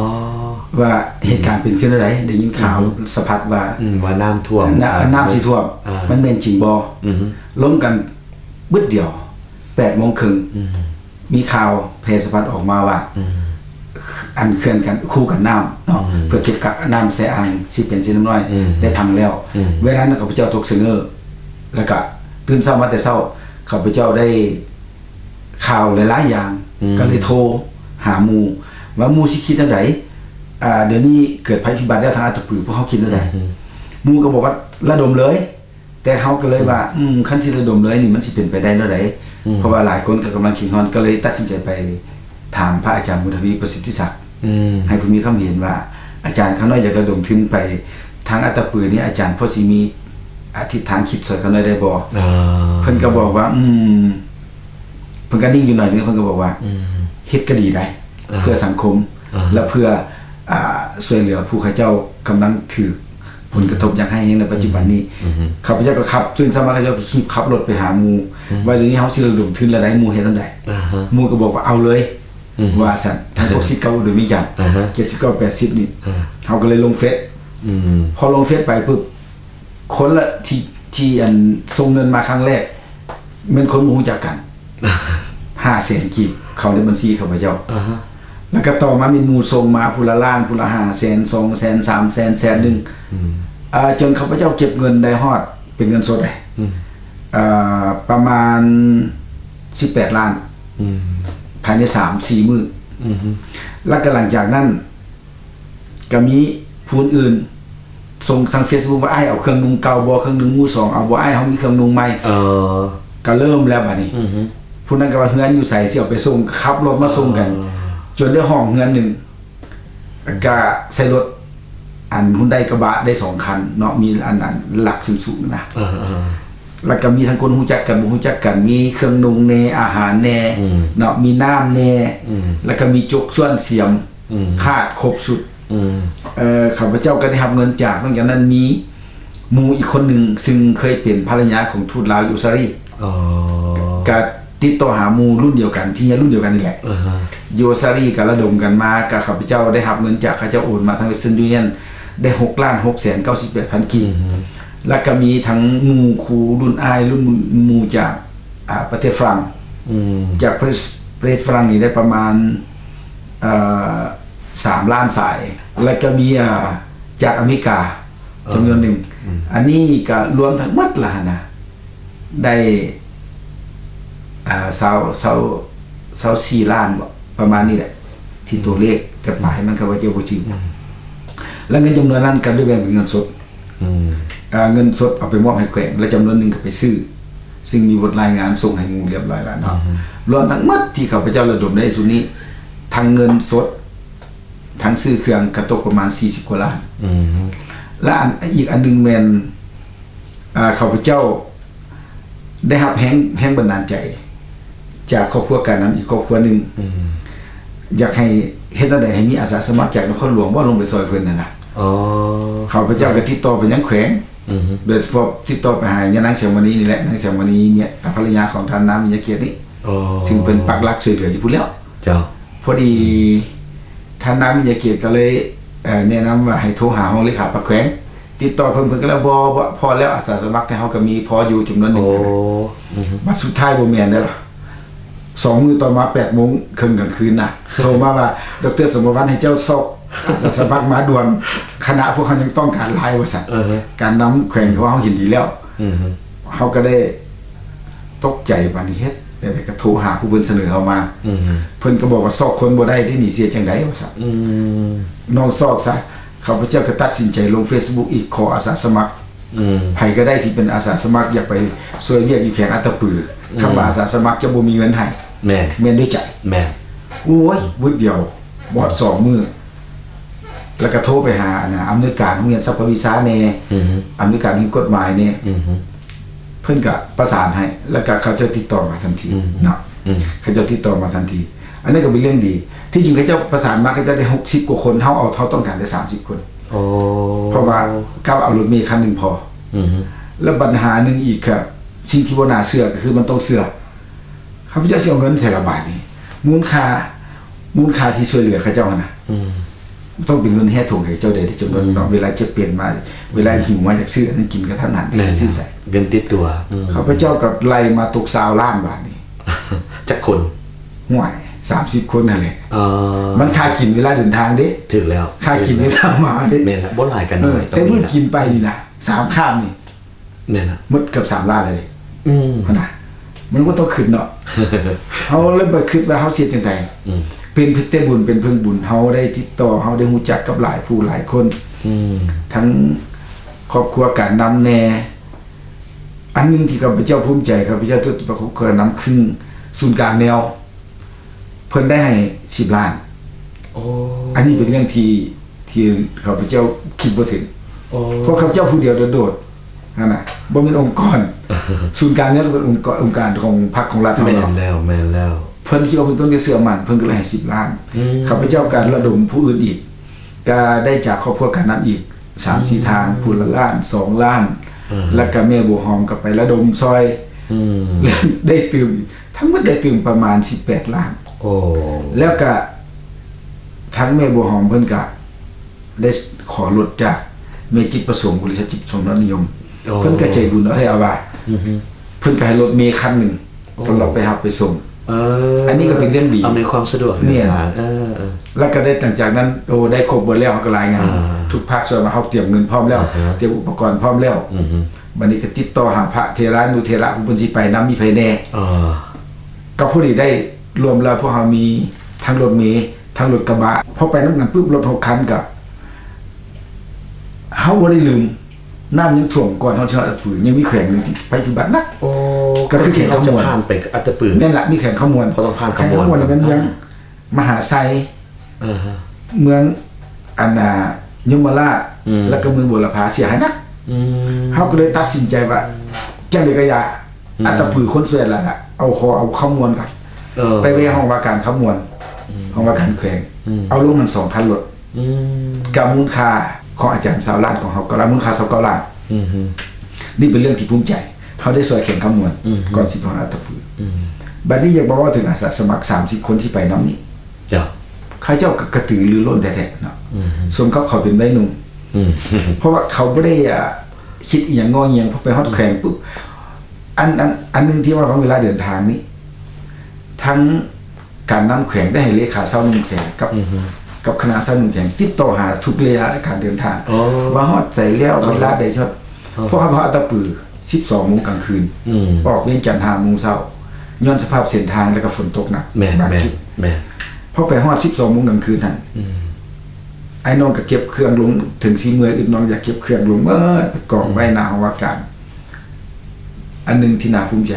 ວ່າເຫດການເປັນຄືແນວໃດ ໄດ້ຍິນຂ່າວ ອືຮຶ ສະພັດວ່າ ອືມ ວ່ານ້ຳຖ້ວມ ນະ ອ່າ ນ້ຳຊິຖ້ວມ ອ່າ ມັນແມ່ນຈິງບໍ່? ອືຮຶ ລົມກັນບຶດດຽວ ແປດໂມງເຄິ່ງ ອືຮຶ ມີຂ່າວແຜ່ສະພັດອອກມາວ່າ ອືມ ອັນເຂື່ອນກັນ ຄູກັນນ້ຳເນາະ ອືມ ເພື່ອເກັບກັກນ້ຳໃສ່ອ່າງຊິເປັນເຊນ້ຳນ້ອຍ ອືມ ໄດ້ພັງແລ້ວ ອືມ ເວລານັ້ນຂ້າພະເຈົ້າຕົກສະເຫງີ ແລ້ວກະຕື່ນເຊົ້າມາແຕ່ເຊົ້າ ຂ້າພະເຈົ້າໄດ້ ຂ່າວຫຼາຍໆຢ່າງ ອືມ ກໍເລີຍໂທຫາໝູ່ວ່າ ໝູ່ຊິຄິດແນວໃດ? ອ່າ ດຽວນີ້ເກີດໄພພິບັດແລ້ວທາງອັດຕະປື ພວກເຮົາຄິດແນວໃດ? ອືມ ໝູ່ກໍບອກວ່າລະດົມເລີຍ ແຕ່ເຮົາກໍເລີຍວ່າ ອືມ ອືມ ຄັນຊິລະດົມເລີຍນີ້ ມັນຊິເປັນໄປໄດ້ແນວໃດ? ອືມ ເພາະວ່າຫຼາຍຄົນກໍກຳລັງຄິດຮອນ ກໍເລີຍຕັດສິນໃຈໄປຖາມພະອາຈານບຸນທະວີ ປະສິດທິສັກ ອືມ ໃຫ້ເພິ່ນມີຄວາມເຫັນວ່າ ອາຈານ ຂ້ານ້ອຍຢາກລະດົມທຶນໄປທາງອັດຕະປືນີ້ ອາຈານພໍຊິມີ ອາ ທິດທາງຄິດຊ່ອຍຂ້ານ້ອຍໄດ້ບໍ່? ເອີ ເພິ່ນກໍບອກວ່າ ອືມ ເພິ່ນກໍນິ່ງຢູ່ໜ້ອຍໜຶ່ງ ເພິ່ນກໍບອກວ່າ ອືມ ເຮັດກໍດີໄດ໋ ອ່າ ເພື່ອສັງຄົມ ອ່າ ແລະ ເພື່ອ ອ່າ ຊ່ວຍເຫຼືອຜູ້ເຂົາເຈົ້າກຳລັງຖືກຜົນກະທົບຢ່າງຮ້າຍແຮງໃນປັດຈຸບັນນີ້ ອືມ ອືມ ຂ້າພະເຈົ້າກໍຂັບ ຕື່ນເຊົ້າມາ ຂ້າພະເຈົ້າກໍຮີບຂັບລົດໄປຫາໝູ່ ອືມ ວ່າດຽວນີ້ເຮົາຊິລະດົມທຶນແລ້ວໃດ໋ ໝູ່ເຮັດແນວໃດ? ອ່າຮະ ໝູ່ກໍບອກວ່າເອົາເລີຍ ອືມ ວ່າຊັ້ນ ທາງ ຫົກສິບເກົ້າ ອຸດົມວິຈານ ອ່າຮະ ເຈັດສິບເກົ້າ ແປດສິບນີ້ ອ່າ ເຮົາກໍເລີຍລົງເຟສ ອືມ ພໍລົງເຟສໄປປຶບ ຄົນລະ ທີ່ ທີ່ ອັນ ສົ່ງເງິນມາຄັ້ງແລກ ແມ່ນຄົນບໍ່ຮູ້ຈັກກັນ ຫ້າແສນກີບ ເຂົ້າໃນບັນຊີຂ້າພະເຈົ້າ ອ່າຮະ ແລ້ວກໍຕໍ່ມາແມ່ນໝູ່ສົ່ງມາຜູ້ລະລ້ານ ຜູ້ລະຫ້າແສນ ສອງແສນ ສາມແສນ ແສນໜຶ່ງ ອືມ ເອີ ຈົນຂ້າພະເຈົ້າເກັບເງິນໄດ້ຮອດ ເປັນເງິນສົດເດ້ ອືມ ເອີ ປະມານສິບແປດລ້ານ ອືມ ພາຍໃນສາມສີ່ມື້ ອືມ ແລ້ວກໍຫຼັງຈາກນັ້ນ ກໍມີຜູ້ອື່ນສົ່ງທາງເຟສບຸກວ່າ ອ້າຍເອົາເຄື່ອງນຸ່ງເກົ່າບໍ່? ເຄື່ອງນຸ່ງມືສອງເອົາບໍ່? ອ້າຍເຮົາມີເຄື່ອງນຸ່ງໃໝ່ ເອີ ກໍເລີ່ມແລ້ວບາດນີ້ ອືຮຶ ຜູ້ນັ້ນກໍວ່າເຮືອນຢູ່ໃສ ຊິເອົາໄປສົ່ງ ກໍຂັບລົດມາສົ່ງກັນ ເອີ ຈົນໄດ້ຫ້ອງເຮືອນໜຶ່ງ ກໍໃສ່ລົດ ອັນ ຮຸນໄດກະບະໄດ້ສອງຄັນເນາະ ມີອັນ ອັນຫຼັກສູງໆນະ ເອີໆ ແລ້ວກໍມີທັງຄົນຮູ້ຈັກກັນ ບໍ່ຮູ້ຈັກກັນ ມີເຄື່ອງນຸ່ງແດ່ ອາຫານແດ່ ອືມ ເນາະ ມີນ້ຳແດ່ ອືມ ແລ້ວກໍມີຈົກ ສ່ວນ ສຽມ ອືມ ຄາດຄົບຊຸດ ອືມ ເອີ ຂ້າພະເຈົ້າກໍໄດ້ຮັບເງິນຈາກ ນອກຈາກນັ້ນມີໝູ່ອີກຄົນໜຶ່ງ ຊຶ່ງເຄີຍເປັນພັນລະຍາຂອງທູດລາວຢູ່ສາລີ ອໍ ກໍຕິດຕໍ່ຫາໝູ່ລຸ້ນດຽວກັນ ທີ່ຮຽນລຸ້ນດຽວກັນນີ້ແຫຼະ ອ່າຮະ ຢູ່ສາລີ ກໍລະດົມກັນມາ ກໍຂ້າພະເຈົ້າໄດ້ຮັບເງິນຈາກເຂົາເຈົ້າໂອນມາທາງ Western Union ໄດ້ຫົກລ້ານຫົກແສນເກົ້າສິບແປດພັນກີບ ອືຮຶ ແລ້ວກໍມີທັງໝູ່ຄູ່ລຸ້ນອ້າຍ ລຸ້ນໝູ່ຈາກ ອ່າ ປະເທດຝຣັ່ງ ອືມ ຈາກປະເທດ ປະເທດຝຣັ່ງນີ້ໄດ້ປະມານ ເອີ ສາມລ້ານປາຍ ແລ້ວກໍມີ ອ່າ ຈາກອາເມລິກາ ເອີ ຈຳນວນໜຶ່ງ ອືມ ອັນນີ້ກໍລວມທັງໝົດລະຫັ້ນນະ ໄດ້ ອ່າ ຊາວ ຊາວ ຊາວສີ່ລ້ານບໍ ປະມານນີ້ແຫຼະ ທີ່ຕົວເລກ ອືມ ແຕ່ປາຍມັນຂ້າພະເຈົ້າບໍ່ຈື່ ອືມ ແລະ ເງິນຈຳນວນນັ້ນກໍໄດ້ແບ່ງເປັນເງິນສົດ ອືມ ເອີ ເງິນສົດເອົາໄປມອບໃຫ້ແຂວງ ແລະ ຈຳນວນໜຶ່ງກໍໄປຊື້ ຊຶ່ງມີບົດລາຍງານສົ່ງໃຫ້ໝູ່ລຽບຮ້ອຍແລ້ວເນາະ ອືຮຶ ລວມທັງໝົດທີ່ຂ້າພະເຈົ້າລະດົມໄດ້ຊຸດນີ້ ທັງເງິນສົດ ທັງຊື້ເຄື່ອງ ກໍຕົກປະມານສີ່ສິບກວ່າລ້ານ ອືມ ແລະ ອັນ ອີກອັນໜຶ່ງແມ່ນ ອ່າ ຂ້າພະເຈົ້າ ໄດ້ຮັບແຮງ ແຮງບັນດານໃຈ ຈາກຄອບຄົວການນຳອີກຄອບຄົວໜຶ່ງ ອືມ ຢາກໃຫ້ເຮັດແນວໃດໃຫ້ມີອາສາສະໝັກຈາກນະຄອນຫຼວງບໍ່ ລົງໄປຊ່ອຍເພິ່ນຫັ້ນນະ ອໍ ຂ້າພະເຈົ້າກໍຕິດຕໍ່ໄປຍັງແຂວງ ອືຮຶ ໂດຍສະເພາະຕິດຕໍ່ໄປຫາຍານາງແສງມະນີນີ້ແຫຼະ ນາງແສງມະນີເມຍ ອ່າ ພັນລະຍາຂອງທ່ານນາງວິຍະກຽດນີ້ ອໍ ຊຶ່ງເພິ່ນປັກຫຼັກຊ່ວຍເຫຼືອຢູ່ພຸ້ນແລ້ວ ເຈົ້າ ພໍດີ ອືມ ທ່ານນາງວິຍະກຽດກໍເລີຍ ເອີ ແນະນຳວ່າໃຫ້ໂທຫາຮອງເລຂາພັກແຂວງ ຕິດຕໍ່ເພິ່ນ ເພິ່ນກໍເລີຍ ບໍ່ ບໍ່ ພໍແລ້ວ ອາສາສະໝັກແຕ່ເຮົາກໍມີພໍຢູ່ຈຳນວນໜຶ່ງ. ໂອ້ ອືຮຶ ບັດສຸດທ້າຍບໍ່ແມ່ນເດ້ລະ ສອງມື້ຕໍ່ມາ ແປດໂມງເຄິ່ງກາງຄືນນະ ໂທມາວ່າ ດອກເຕີ ສົມພະວັນ ໃຫ້ເຈົ້າຊອກອາສາສະໝັກມາດ່ວນ ຄະນະພວກເຮົາຍັງຕ້ອງການຫຼາຍ ວ່າຊັ້ນ. ອືຮຶ ການນຳແຂວງ ເພາະວ່າເຮົາເຫັນດີແລ້ວ. ອືຮຶ ເຮົາກໍໄດ້ຕົກໃຈ ບາດນີ້ເຮັດແນວໃດ ກໍໂທຫາຜູ້ເພິ່ນສະເໜີເຮົາມາ. ອືຮຶ ເພິ່ນກໍບອກວ່າ ຊອກຄົນບໍ່ໄດ້ເດ້ນີ້ ຊິເຮັດຈັ່ງໃດ ວ່າຊັ້ນ. ອືມ ນ້ອງຊອກຊະ. ຂ້າພະເຈົ້າກໍຕັດສິນໃຈລົງເຟສບຸກອີກ ຂໍອາສາສະໝັກ ອືມ ໃຜກໍໄດ້ທີ່ເປັນອາສາສະໝັກ ຢາກໄປຊ່ວຍວຽກຢູ່ແຂວງອັດຕະປື. ອືມ ຄຳວ່າອາສາສະໝັກຈະບໍ່ມີເງິນໃຫ້. ແມ່ນ ແມ່ນດ້ວຍໃຈ. ແມ່ນ. ໂອ້ຍ ວຶດດຽວ ບໍ່ຮອດສອງມື້ ແລ້ວກໍໂທໄປຫາ ອັນນ່າ ອຳນວຍການໂຮງຮຽນສັບພະວິຊາແດ່ ອືຮຶ ອຳນວຍການໂຮງຮຽນກົດໝາຍແດ່ ອືຮຶ ເພິ່ນກໍປະສານໃຫ້ ແລ້ວກໍເຂົາເຈົ້າຕິດຕໍ່ມາທັນທີ ອືມ ເນາະ. ອືມ ເຂົາເຈົ້າຕິດຕໍ່ມາທັນທີ. ອັນນັ້ນກໍເປັນເລື່ອງດີ. ທີ່ຈິງເຂົາເຈົ້າປະສານມາ ເຂົາເຈົ້າໄດ້ຫົກສິບກວ່າຄົນ ເຮົາເອົາ ເຮົາຕ້ອງການແຕ່ສາມສິບຄົນ. ໂອ້ ເພາະວ່າກັບເອົາລົດເມຄັນໜຶ່ງພໍ. ອືຮຶ ແລ້ວບັນຫາໜຶ່ງອີກກໍ ສິ່ງທີ່ບໍ່ໜ້າເຊື່ອກໍຄືມັນຕ້ອງເຊື່ອ. ຂ້າພະເຈົ້າຊິເອົາເງິນໃສລະບາດນີ້? ມູນຄ່າ ມູນຄ່າທີ່ຊ່ວຍເຫຼືອເຂົາເຈົ້າຫັ້ນນະ ອືມ ຕ້ອງເປັນເງິນແຮ່ຖົງໃຫ້ເຈົ້າໄດ້ ຈຳນວນ ອືມ ເນາະ ເວລາເຈັບເປັນມາ ເວລາຫິວມາຢາກຊື້ອັນນັ້ນກິນກໍເທົ່ານັ້ນ ແມ່ນ ຊື້ໃສ່. ເງິນຕິດຕົວ ອືມ ຂ້າພະເຈົ້າກໍໄລ່ມາຕົກຊາວລ້ານບາດນີ້. ຈັກຄົນ? ຫ້ວຍ ສາມສິບຄົນຫັ້ນແຫຼະ. ເອີ ມັນຄ່າກິນເວລາເດີນທາງເດ້. ຖືກແລ້ວ ຄ່າກິນເວລາມາເດ້. ແມ່ນລະ ບໍ່ຫຼາຍກໍໜ້ອຍ ເອີ ແຕ່ມື້ກິນໄປນີ້ນະ ສາມຄາບນີ້ ແມ່ນລະ ໝົດເກືອບສາມລ້ານແລ້ວເດ້. ອືມ ຫັ້ນນະ ມັນກໍຕ້ອງຄິດເນາະ ເຮົາເລີຍບໍ່ຄິດວ່າເຮົາຊິເຮັດຈັ່ງໃດ. ອືມ ເປັນແຕ່ບຸນເປັນເພິ່ງບຸນ ເຮົາໄດ້ຕິດຕໍ່ ເຮົາໄດ້ຮູ້ຈັກກັບຫຼາຍຜູ້ຫຼາຍຄົນ ອືມ ທັງຄອບຄົວການນຳແດ່. ອັນໜຶ່ງທີ່ຂ້າພະເຈົ້າພູມໃຈ ຂ້າພະເຈົ້າຕົວະປະກອບເຄື່ອນນຳຄຶ່ງສູນກາງແນວ ເພິ່ນໄດ້ໃຫ້ສິບລ້ານ. ໂອ້ ອັນນີ້ເປັນເລື່ອງທີ່ ທີ່ຂ້າພະເຈົ້າຄິດບໍ່ເຖິງ. ໂອ້ ເພາະຂ້າພະເຈົ້າຜູ້ດຽວໂດດໆ ຫັ້ນນະ ບໍ່ແມ່ນອົງກອນ ສູນກາງແນວກໍເປັນອົງກອນ ອົງການຂອງພັກຂອງລັດເຮົາເນາະ. ແມ່ນແລ້ວ ແມ່ນແລ້ວ. ເພິ່ນຄິດວ່າເພິ່ນຕ້ອງໄດ້ເຊື່ອໝັ້ນ ເພິ່ນກໍເລີຍໃຫ້ສິບລ້ານ. ອືມ ຂ້າພະເຈົ້າກໍລະດົມຜູ້ອື່ນອີກ ກໍໄດ້ຈາກຄອບຄົວການນຳອີກສາມສີ່ ອືມ ທ່ານ ຜູ້ລະລ້ານ ສອງລ້ານ ເອີ ແລ້ວກໍແມ່ບົວຫອມກໍໄປລະດົມຊ່ອຍ ອືມ ໄດ້ຕື່ມ ທັງໝົດໄດ້ຕື່ມປະມານສິບແປດລ້ານ. ໂອ້ ແລ້ວກໍທາງແມ່ບົວຫອມເພິ່ນກໍໄດ້ຂໍລົດຈາກແມ່ຈິດປະສົງ ບໍລິສັດຈິດປະສົງນະນິຍົມ. ໂອ້ ເພິ່ນກໍໃຈບຸນເອົາແທ້ເອົາວ່າ ອືຮຶ ເພິ່ນກໍໃຫ້ລົດເມຄັນໜຶ່ງ ໂອ້ ສຳລັບໄປຮັບໄປສົ່ງ. ເອີ ອັນນີ້ກໍເປັນເລື່ອງດີ ອຳນວຍຄວາມສະດວກເດີນທາງ. ແມ່ນ ເອີ ເອີ ແລ້ວກໍໄດ້ ຫຼັງຈາກນັ້ນ ໂອ້ ໄດ້ຄົບເບິດແລ້ວ ເຮົາກໍລາຍງານ ອ່າ ທຸກພາກສ່ວນວ່າເຮົາຕຽມເງິນພ້ອມແລ້ວ ອ່າຮະ ຕຽມອຸປະກອນພ້ອມແລ້ວ. ອືຮຶ ບັດນີ້ກໍຕິດຕໍ່ຫາພະເຖລານຸເຖລະ ຜູ້ເພິ່ນຊິໄປນຳ ມີໃຜແດ່. ເອີ ກໍພໍດີໄດ້ ລວມແລ້ວພວກເຮົາມີທັງລົດເມ ທັງລົດກະບະ. ພໍໄປນຳກັນປຶບ ລົດຫົກຄັນ ກໍ ເຮົາບໍ່ໄດ້ລືມ ນ້ຳຍັງຖ້ວມກ່ອນເຮົາຊິຮອດອັດຕະປື ຍັງມີແຂວງໜຶ່ງທີ່ໄພພິບັດໜັກ. ໂອ້ ກໍຄືແຂວງຄຳມ່ວນ ກ່ອນທີ່ເຮົາຈະຜ່ານໄປອັດຕະປື. ແມ່ນລະ ມີແຂວງຄຳມ່ວນ. ເຮົາຕ້ອງຜ່ານຄຳມ່ວນ. ແຂວງຄຳມ່ວນນີ້ແມ່ນເມືອງ ອ່າ ມະຫາໄຊ ອ່າຮະ ເມືອງ ອັນນ່າ ຍົມມະລາດ ອືມ ແລ້ວກໍເມືອງບົວລະພາ ເສຍຫາຍໜັກ. ອືມ ເຮົາກໍເລີຍຕັດສິນໃຈວ່າ ຈັ່ງໃດກໍຢ່າ ອືມ ອັດຕະປືຄົນສ່ວນຫຼາຍລະ ເອົາ ຂໍເອົາຄຳມ່ວນກ່ອນ. ເອີ ໄປແວ່ຫ້ອງວ່າການຄຳມ່ວນ ອືມ ຫ້ອງວ່າການແຂວງ ອືມ ເອົາລົງຫັ້ນສອງຄັນລົດ. ອືມ ກັບມູນຄ່າຂອງອາຈານຊາວລ້ານ ຂອງເຮົາເກົ້າລ້ານ ມູນຄ່າຊາວເກົ້າລ້ານ. ອືຮຶ ນີ້ເປັນເລື່ອງທີ່ພູມໃຈ ເຮົາໄດ້ຊ່ອຍແຂວງຄຳມ່ວນ ອືຮຶ ກ່ອນຊິໄປຮອດອັດຕະປື. ອືມ ບັດນີ້ຢາກເວົ້າເຖິງອາສາສະໝັກສາມສິບຄົນທີ່ໄປນຳນີ້. ເຈົ້າ ເຂົາເຈົ້າກໍກະຕືລືລົ້ນແທ້ໆເນາະ. ອືຮຶ ສົມກັບເຂົາເປັນໄວໜຸ່ມ. ອືມ ເພາະວ່າເຂົາບໍ່ໄດ້ ອ່າ ຄິດອີ່ຫຍັງງໍ້ງຽງ ພໍໄປຮອດແຂວງປຶບ ອັນ ອັນ ອັນໜຶ່ງທີ່ວ່າຂອງເວລາເດີນທາງນີ້ ທັງ ການນຳແຂວງໄດ້ໃຫ້ເລຂາຊາວໜຸ່ມແຂວງກັບ ອືຮຶ ກັບຄະນະຊາວໜຸ່ມແຂວງຕິດຕໍ່ຫາທຸກໄລຍະການເດີນທາງ. ໂອ້ ວ່າຮອດໃສແລ້ວ ເອີ ເວລາໃດຊິຮອດ. ເອີ ເພາະວ່າຮອດອັດຕະປືສິບສອງໂມງກາງຄືນ ອືມ ອອກວຽງຈັນຫ້າໂມງເຊົ້າ ຍ້ອນສະພາບເສັ້ນທາງ ແລ້ວກໍຝົນຕົກໜັກ. ແມ່ນ ບາງຈຸດ ແມ່ນ ແມ່ນ. ພໍໄປຮອດສິບສອງໂມງກາງຄືນຫັ້ນ ອືມ ອ້າຍນ້ອງກໍເກັບເຄື່ອງລົງ ເຖິງຊິເມື່ອຍອຶດໜ່ອຍ ຢາກເກັບເຄື່ອງລົງເໝິດ ໄປກອງ ອືມ ໄວ້ໜ້າຫ້ອງວ່າການ. ອັນໜຶ່ງທີ່ໜ້າພູມໃຈ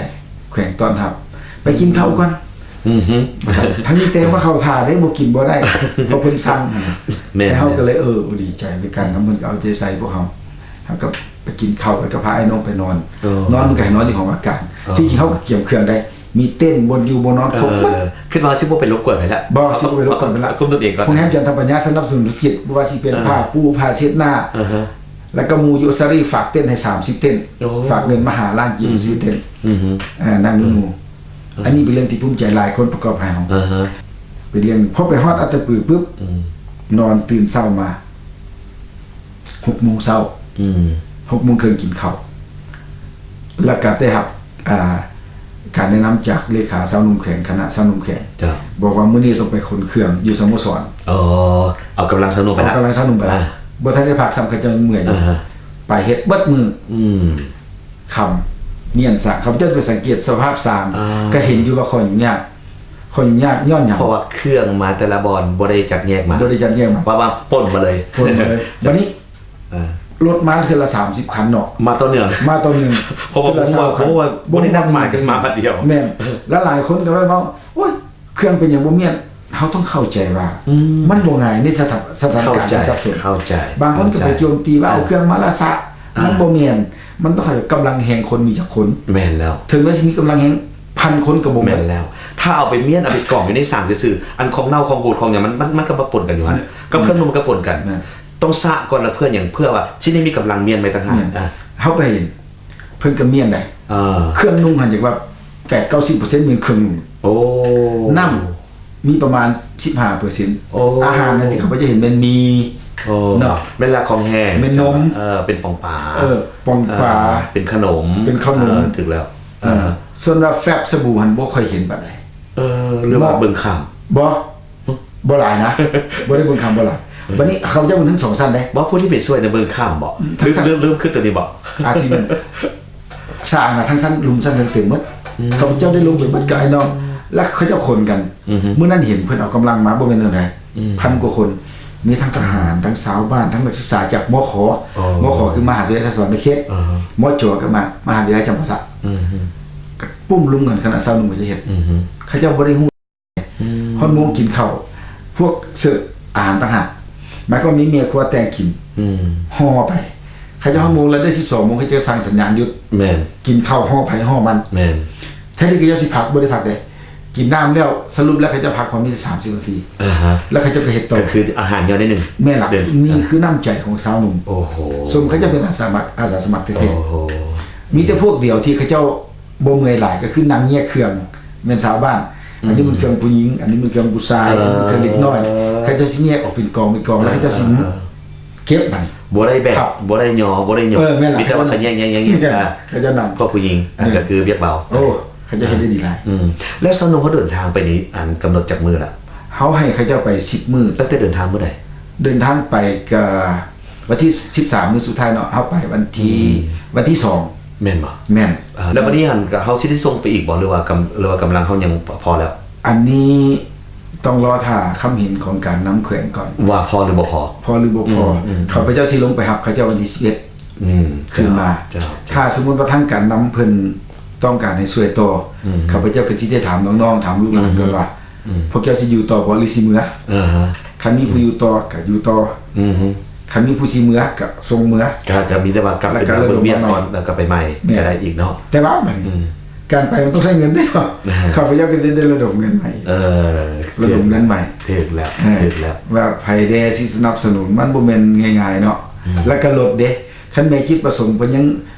ແຂວງຕ້ອນຮັບ ໄປກິນເຂົ້າກ່ອນ ອືຮຶ ວ່າຊັ້ນ. ທັງນີ້ແຕ່ວ່າເຂົ້າຖ້າເດ້ ບໍ່ກິນບໍ່ໄດ້ ເພາະເພິ່ນສັ່ງ. ແມ່ນ ແຕ່ເຮົາກໍເລີຍ ເອີ ດີໃຈ ເປັນການນຳເພິ່ນກໍເອົາໃຈໃສ່ພວກເຮົາ ເຮົາກໍໄປກິນເຂົ້າ ແລ້ວກໍພາອ້າຍນ້ອງໄປນອນ. ເອີ ນອນມັນກໍໃຫ້ນອນຢູ່ຫ້ອງວ່າການ. ເອີ ທີ່ຈິງເຮົາກໍກຽມເຄື່ອງໄດ້ ມີເຕັນ ບ່ອນຢູ່ບ່ອນນອນ ເອີ ຄົບໝົດ. ຄິດວ່າຊິບໍ່ໄປລົບກວນໃຜລະ. ບໍ່ ຊິບໍ່ໄປລົບກວນເພິ່ນລະ ກຸມຕົນເອງກ່ອນ. ໂຮງແຮມຈັນທະປັນຍາ ສະໜັບສະໜູນທຸລະກິດ ບໍ່ວ່າຊິເປັນ ອ່າ ຜ້າປູ ຜ້າເຊັດໜ້າ ອ່າຮະ ແລ້ວກໍໝູ່ຢູ່ສາລີ ຝາກເຕັນໃຫ້ສາມສິບເຕັນ ໂອ້ ຝາກເງິນມາຫ້າລ້ານກີບ ອືຮຶ ຊື້ເຕັນ ອືຮຶ ເອີ ນັ່ງຢູ່ໝູ່. ເອີ ອັນນີ້ເປັນເລື່ອງທີ່ພູມໃຈ ຫຼາຍຄົນປະກອບໃຫ້ເຮົາ. ອ່າຮະ ເປັນເລື່ອງ ພໍໄປຮອດອັດຕະປືປຶບ ອືມ ນອນຕື່ນເຊົ້າມາຫົກໂມງເຊົ້າ ອືມ ຫົກໂມງເຄິ່ງກິນເຂົ້າ ແລ້ວກໍໄດ້ຮັບ ອ່າ ການແນະນຳຈາກເລຂາຊາວໜຸ່ມແຂວງ ຄະນະຊາວໜຸ່ມແຂວງ ເຈົ້າ ບອກວ່າມື້ນີ້ຕ້ອງໄປຂົນເຄື່ອງຢູ່ສະໂມສອນ. ອໍ ເອົາກຳລັງຊາວໜຸ່ມໄປລະ ເອົາກຳລັງຊາວໜຸ່ມໄປລະ ອ່າ ບໍ່ທັນໄດ້ພັກຊ້ຳ ເຂົາເຈົ້າຍັງເມື່ອຍຢູ່ ອ່າຮະ ໄປເຮັດເບິດມື້ ອືມ ຄ່ຳ ມ້ຽນສ້າງ ຂ້າພະເຈົ້າໄປສັງເກດສະພາບສ້າງ ອ່າ ກໍເຫັນຢູ່ວ່າຂໍ້ຫຍຸ້ງຍາກ ຂໍ້ຫຍຸ້ງຍາກຍ້ອນຫຍັງ? ເພາະວ່າເຄື່ອງມາແຕ່ລະບ່ອນບໍ່ໄດ້ຈັດແຍກມາ ບໍ່ໄດ້ຈັດແຍກມາ ວ່າ ວ່າປົນມາເລີຍ ປົນມາເລີຍ ເຈົ້າ ບັດນີ້ ອ່າ ລົດມາເທື່ອລະສາມສິບຄັນເນາະ ມາຕໍ່ເນື່ອງ ມາຕໍ່ເນື່ອງ ເພາະວ່າ ເທື່ອລະຊາວຄັນ ເພາະວ່າບໍ່ໄດ້ນັດໝາຍກັນມາບັດດຽວ ແມ່ນ ແລ້ວຫຼາຍຄົນກໍແບບວ່າ ໂອ້ຍ ເຄື່ອງເປັນຫຍັງບໍ່ມ້ຽນ? ເຮົາຕ້ອງເຂົ້າໃຈວ່າ ອືມ ມັນບໍ່ງ່າຍໃນສະຖານ ສະຖານການທີ່ສັບສົນ ເຂົ້າໃຈ ບາງຄົນກໍໄປໂຈມຕີວ່າ ອ່າ ເອົາເຄື່ອງມາລ້າຊ້າ ອ່າ ມັນບໍ່ແມ່ນ ມັນຕ້ອງເຂົ້າໃຈກຳລັງແຮງຄົນມີຈັກຄົນ ແມ່ນແລ້ວ ເຖິງວ່າຊິມີກຳລັງແຮງພັນຄົນກໍບໍ່ໝົດ ແມ່ນແລ້ວ ຖ້າເອົາໄປມ້ຽນ ເອົາໄປກອງຢູ່ໃນສ້າງຊື່ໆ ອັນຂອງເນົ່າຂອງບູດຂອງຫຍັງ ມັນ ມັນ ມັນກໍມາປົນກັນຢູ່ຫັ້ນ ແມ່ນ ກັບເຄື່ອງນຸ່ງມັນກໍປົນກັນ ແມ່ນ ຕ້ອງຊະກ່ອນ ແລ້ວເພື່ອຫຍັງ? ເພື່ອວ່າຊິໄດ້ມີກຳລັງມ້ຽນໃໝ່ຕ່າງຫາກ ແມ່ນ ອ່າ ເຮົາໄປເຫັນ ເພິ່ນກໍມ້ຽນໄດ້ ເອີ ເຄື່ອງນຸ່ງຫັ້ນ ຢາກວ່າແປດເກົ້າສິບເປີເຊັນ ແມ່ນເຄື່ອງນຸ່ງ ໂອ້ ນ້ຳມີປະມານສິບຫ້າເປີເຊັນ ໂອ້ ອາຫານນັ້ນທີ່ຂ້າພະເຈົ້າເຫັນແມ່ນໝີ່ ໂອ້ ເນາະ ແມ່ນລະ ຂອງແຫ້ງ ແມ່ນນົມ ເອີ ເປັນປອງປາ ເອີ ປອງປາ ເອີ ເປັນຂະໜົມ ເປັນຂະໜົມ ເອີ ຖືກແລ້ວ ເອີ ເອີ ສ່ວນວ່າແຟັບສະບູຫັ້ນບໍ່ຄ່ອຍເຫັນປານໃດ ເອີ ຫຼືວ່າເບິ່ງຂ້າມ ບໍ່ ບໍ່ຫຼາຍນະ ບໍ່ໄດ້ເບິ່ງຂ້າມ ບໍ່ຫຼາຍ ເອີ ບັດນີ້ເຂົາເຈົ້າເບິ່ງທັງສອງຊັ້ນເດ້ ບໍ່ ຜູ້ທີ່ໄປຊ່ວຍນະເບິ່ງຂ້າມບໍ່? ອືມ ຫຼື ຫຼື ຫຼືຄືຕົວນີ້ບໍ່? ອາດຊິແມ່ນ ສ້າງນະ ທັງຊັ້ນ ລຸ່ມຊັ້ນເຕັມໝົດ ອືມ ຂ້າພະເຈົ້າໄດ້ລົງໄປເບິດກັບອ້າຍນ້ອງ ແລ້ວເຂົາເຈົ້າຂົນກັນ ອືຮຶ ມື້ນັ້ນເຫັນເພິ່ນເອົາກຳລັງມາ ບໍ່ແມ່ນໜ້ອຍໃດ ອືມ ພັນກວ່າຄົນ ມີທັງທະຫານ ທັງຊາວບ້ານ ທັງນັກສຶກສາຈາກ ມຂ ອໍ ມຂ ຄືມະຫາວິທະຍາໄລສະຫວັນນະເຂດ ອ່າຮະ ມຈ ກໍມາ ມະຫາວິທະຍາໄລຈຳປາສັກ ອືຮຶ ກໍປຸ້ມລຸມກັນ ຄະນະຊາວໜຸ່ມກໍຈະເຮັດ ອືຮຶ ເຂົາເຈົ້າບໍ່ໄດ້ຮູ້ ອືມ ຮອດໂມງກິນເຂົ້າ ພວກເສີບອາຫານຕ່າງຫາກ ໝາຍຄວາມວ່າມີແມ່ຄົວແຕ່ງກິນ ອືມ ຫໍ່ໄປ ເຂົາເຈົ້າຮອດໂມງແລ້ວ ໄດ້ສິບສອງໂມງ ເຂົາເຈົ້າສັ່ງສັນຍານຢຸດ ແມ່ນ ກິນເຂົ້າຫໍ່ໃຜຫໍ່ມັນ ແມ່ນ ແທນທີ່ເຂົາເຈົ້າຊິພັກ ບໍ່ໄດ້ພັກເດ້ ກິນນ້ຳແລ້ວ ສະຫຼຸບແລ້ວເຂົາເຈົ້າພັກຄວາມມີແຕ່ສາມສິບນາທີ ອ່າຮະ ແລ້ວເຂົາເຈົ້າກໍເຮັດຕໍ່ ກໍຄືອາຫານຍ້ອນໜ້ອຍໜຶ່ງ ແມ່ນລະ ເດີນ ນີ້ຄືນ້ຳໃຈຂອງຊາວໜຸ່ມ ໂອ້ໂຫ ສົມເຂົາເຈົ້າເປັນອາສາສະໝັກ ອາສາສະໝັກແທ້ໆ ໂອ້ໂຫ ມີແຕ່ພວກດຽວທີ່ເຂົາເຈົ້າ ບໍ່ເມື່ອຍຫຼາຍ ກໍຄືນັ່ງແຍກເຄື່ອງ ແມ່ນຊາວບ້ານ ອືມ ອັນນີ້ມັນເຄື່ອງຜູ້ຍິງ ອັນນີ້ມັນເຄື່ອງຜູ້ຊາຍ ເອີ ອັນນີ້ມັນເຄື່ອງເດັກນ້ອຍ ເອີ ເຂົາເຈົ້າຊິແຍກອອກເປັນກອງເປັນກອງ ເອີ ແລ້ວເຂົາເຈົ້າຊິ ເອີ ເກັບມັນ ບໍ່ໄດ້ແບກ ບໍ່ໄດ້ຍໍ ບໍ່ໄດ້ຍົກ ເອີ ແມ່ນລະ ມີແຕ່ວ່າເຂົາແຍກໆໆ ແມ່ນ ອ່າ ເຂົາເຈົ້ານຳ ພວກຜູ້ຍິງ ແມ່ນ ອ່າ ກໍຄືວຽກເບົາ ໂອ້ ເຂົາເຈົ້າເຮັດໄດ້ດີຫຼາຍ ອືມ ແລ້ວຊາວໜຸ່ມເຮົາເດີນທາງໄປນີ້ ອັນກຳນົດຈັກມື້ລະ? ເຮົາໃຫ້ເຂົາເຈົ້າໄປສິບມື້ ຕັ້ງແຕ່ເດີນທາງມື້ໃດ? ເດີນທາງໄປກະ ວັນທີສິບສາມ ມື້ສຸດທ້າຍເນາະ ເຮົາໄປວັນທີ ອືມ ວັນທີສອງ ແມ່ນບໍ່? ແມ່ນ ອ່າ ແລ້ວບັດນີ້ຫັ້ນ ເຮົາຊິໄດ້ສົ່ງໄປອີກບໍ່ ຫຼືວ່າກຳ ຫຼືວ່າກຳລັງເຮົາຍັງພໍແລ້ວ? ອັນນີ້ຕ້ອງລໍຖ້າຄຳເຫັນຂອງການນຳແຂວງກ່ອນ ວ່າພໍຫຼືບໍ່ພໍ ພໍຫຼືບໍ່ພໍ ອືມ ຂ້າພະເຈົ້າຊິລົງໄປຮັບເຂົາເຈົ້າວັນທີສິບເອັດ ອືມ ຄືນມາ ເຈົ້າ ເຈົ້າ ຖ້າສົມມຸດວ່າທາງການນຳເພິ່ນຕ້ອງການໃຫ້ຊ່ວຍຕໍ່ ອືມ ຂ້າພະເຈົ້າກໍຊິໄດ້ຖາມນ້ອງໆ ຖາມລູກຫຼານກ່ອນວ່າ ອືມ ພວກເຈົ້າຊິຢູ່ຕໍ່ບໍ່ ຫຼືຊິເມືອ? ອ່າຮະ ຄັນມີຜູ້ຢູ່ຕໍ່ກໍຢູ່ຕໍ່ ອືຮຶ ຄັນມີຜູ້ຊິເມືອກໍສົ່ງເມືອ ກໍ ກໍມີແຕ່ວ່າກັບຂຶ້ນມາເບິ່ງວຽກກ່ອນ ແລ້ວກໍໄປໃໝ່ ແມ່ນ ກໍໄດ້ອີກເນາະ ແຕ່ວ່າບັດນີ້ ອືມ ການໄປມັນຕ້ອງໃຊ້ເງິນເດ້ເນາະ ອ່າຮະ ຂ້າພະເຈົ້າກໍຊິໄດ້ລະດົມເງິນໃໝ່ ເອີ ລະດົມເງິນໃໝ່ ຖືກແລ້ວ ເອີ ຖືກແລ້ວ ວ່າໃຜແດ່ຊິສະໜັບສະໜູນ ມັນບໍ່ແມ່ນງ່າຍໆເນາະ ອືມ ແລ້ວກໍລົດເດ້ ຄັນແມ່ຈິດປະສົງເພິ່ນຍັງ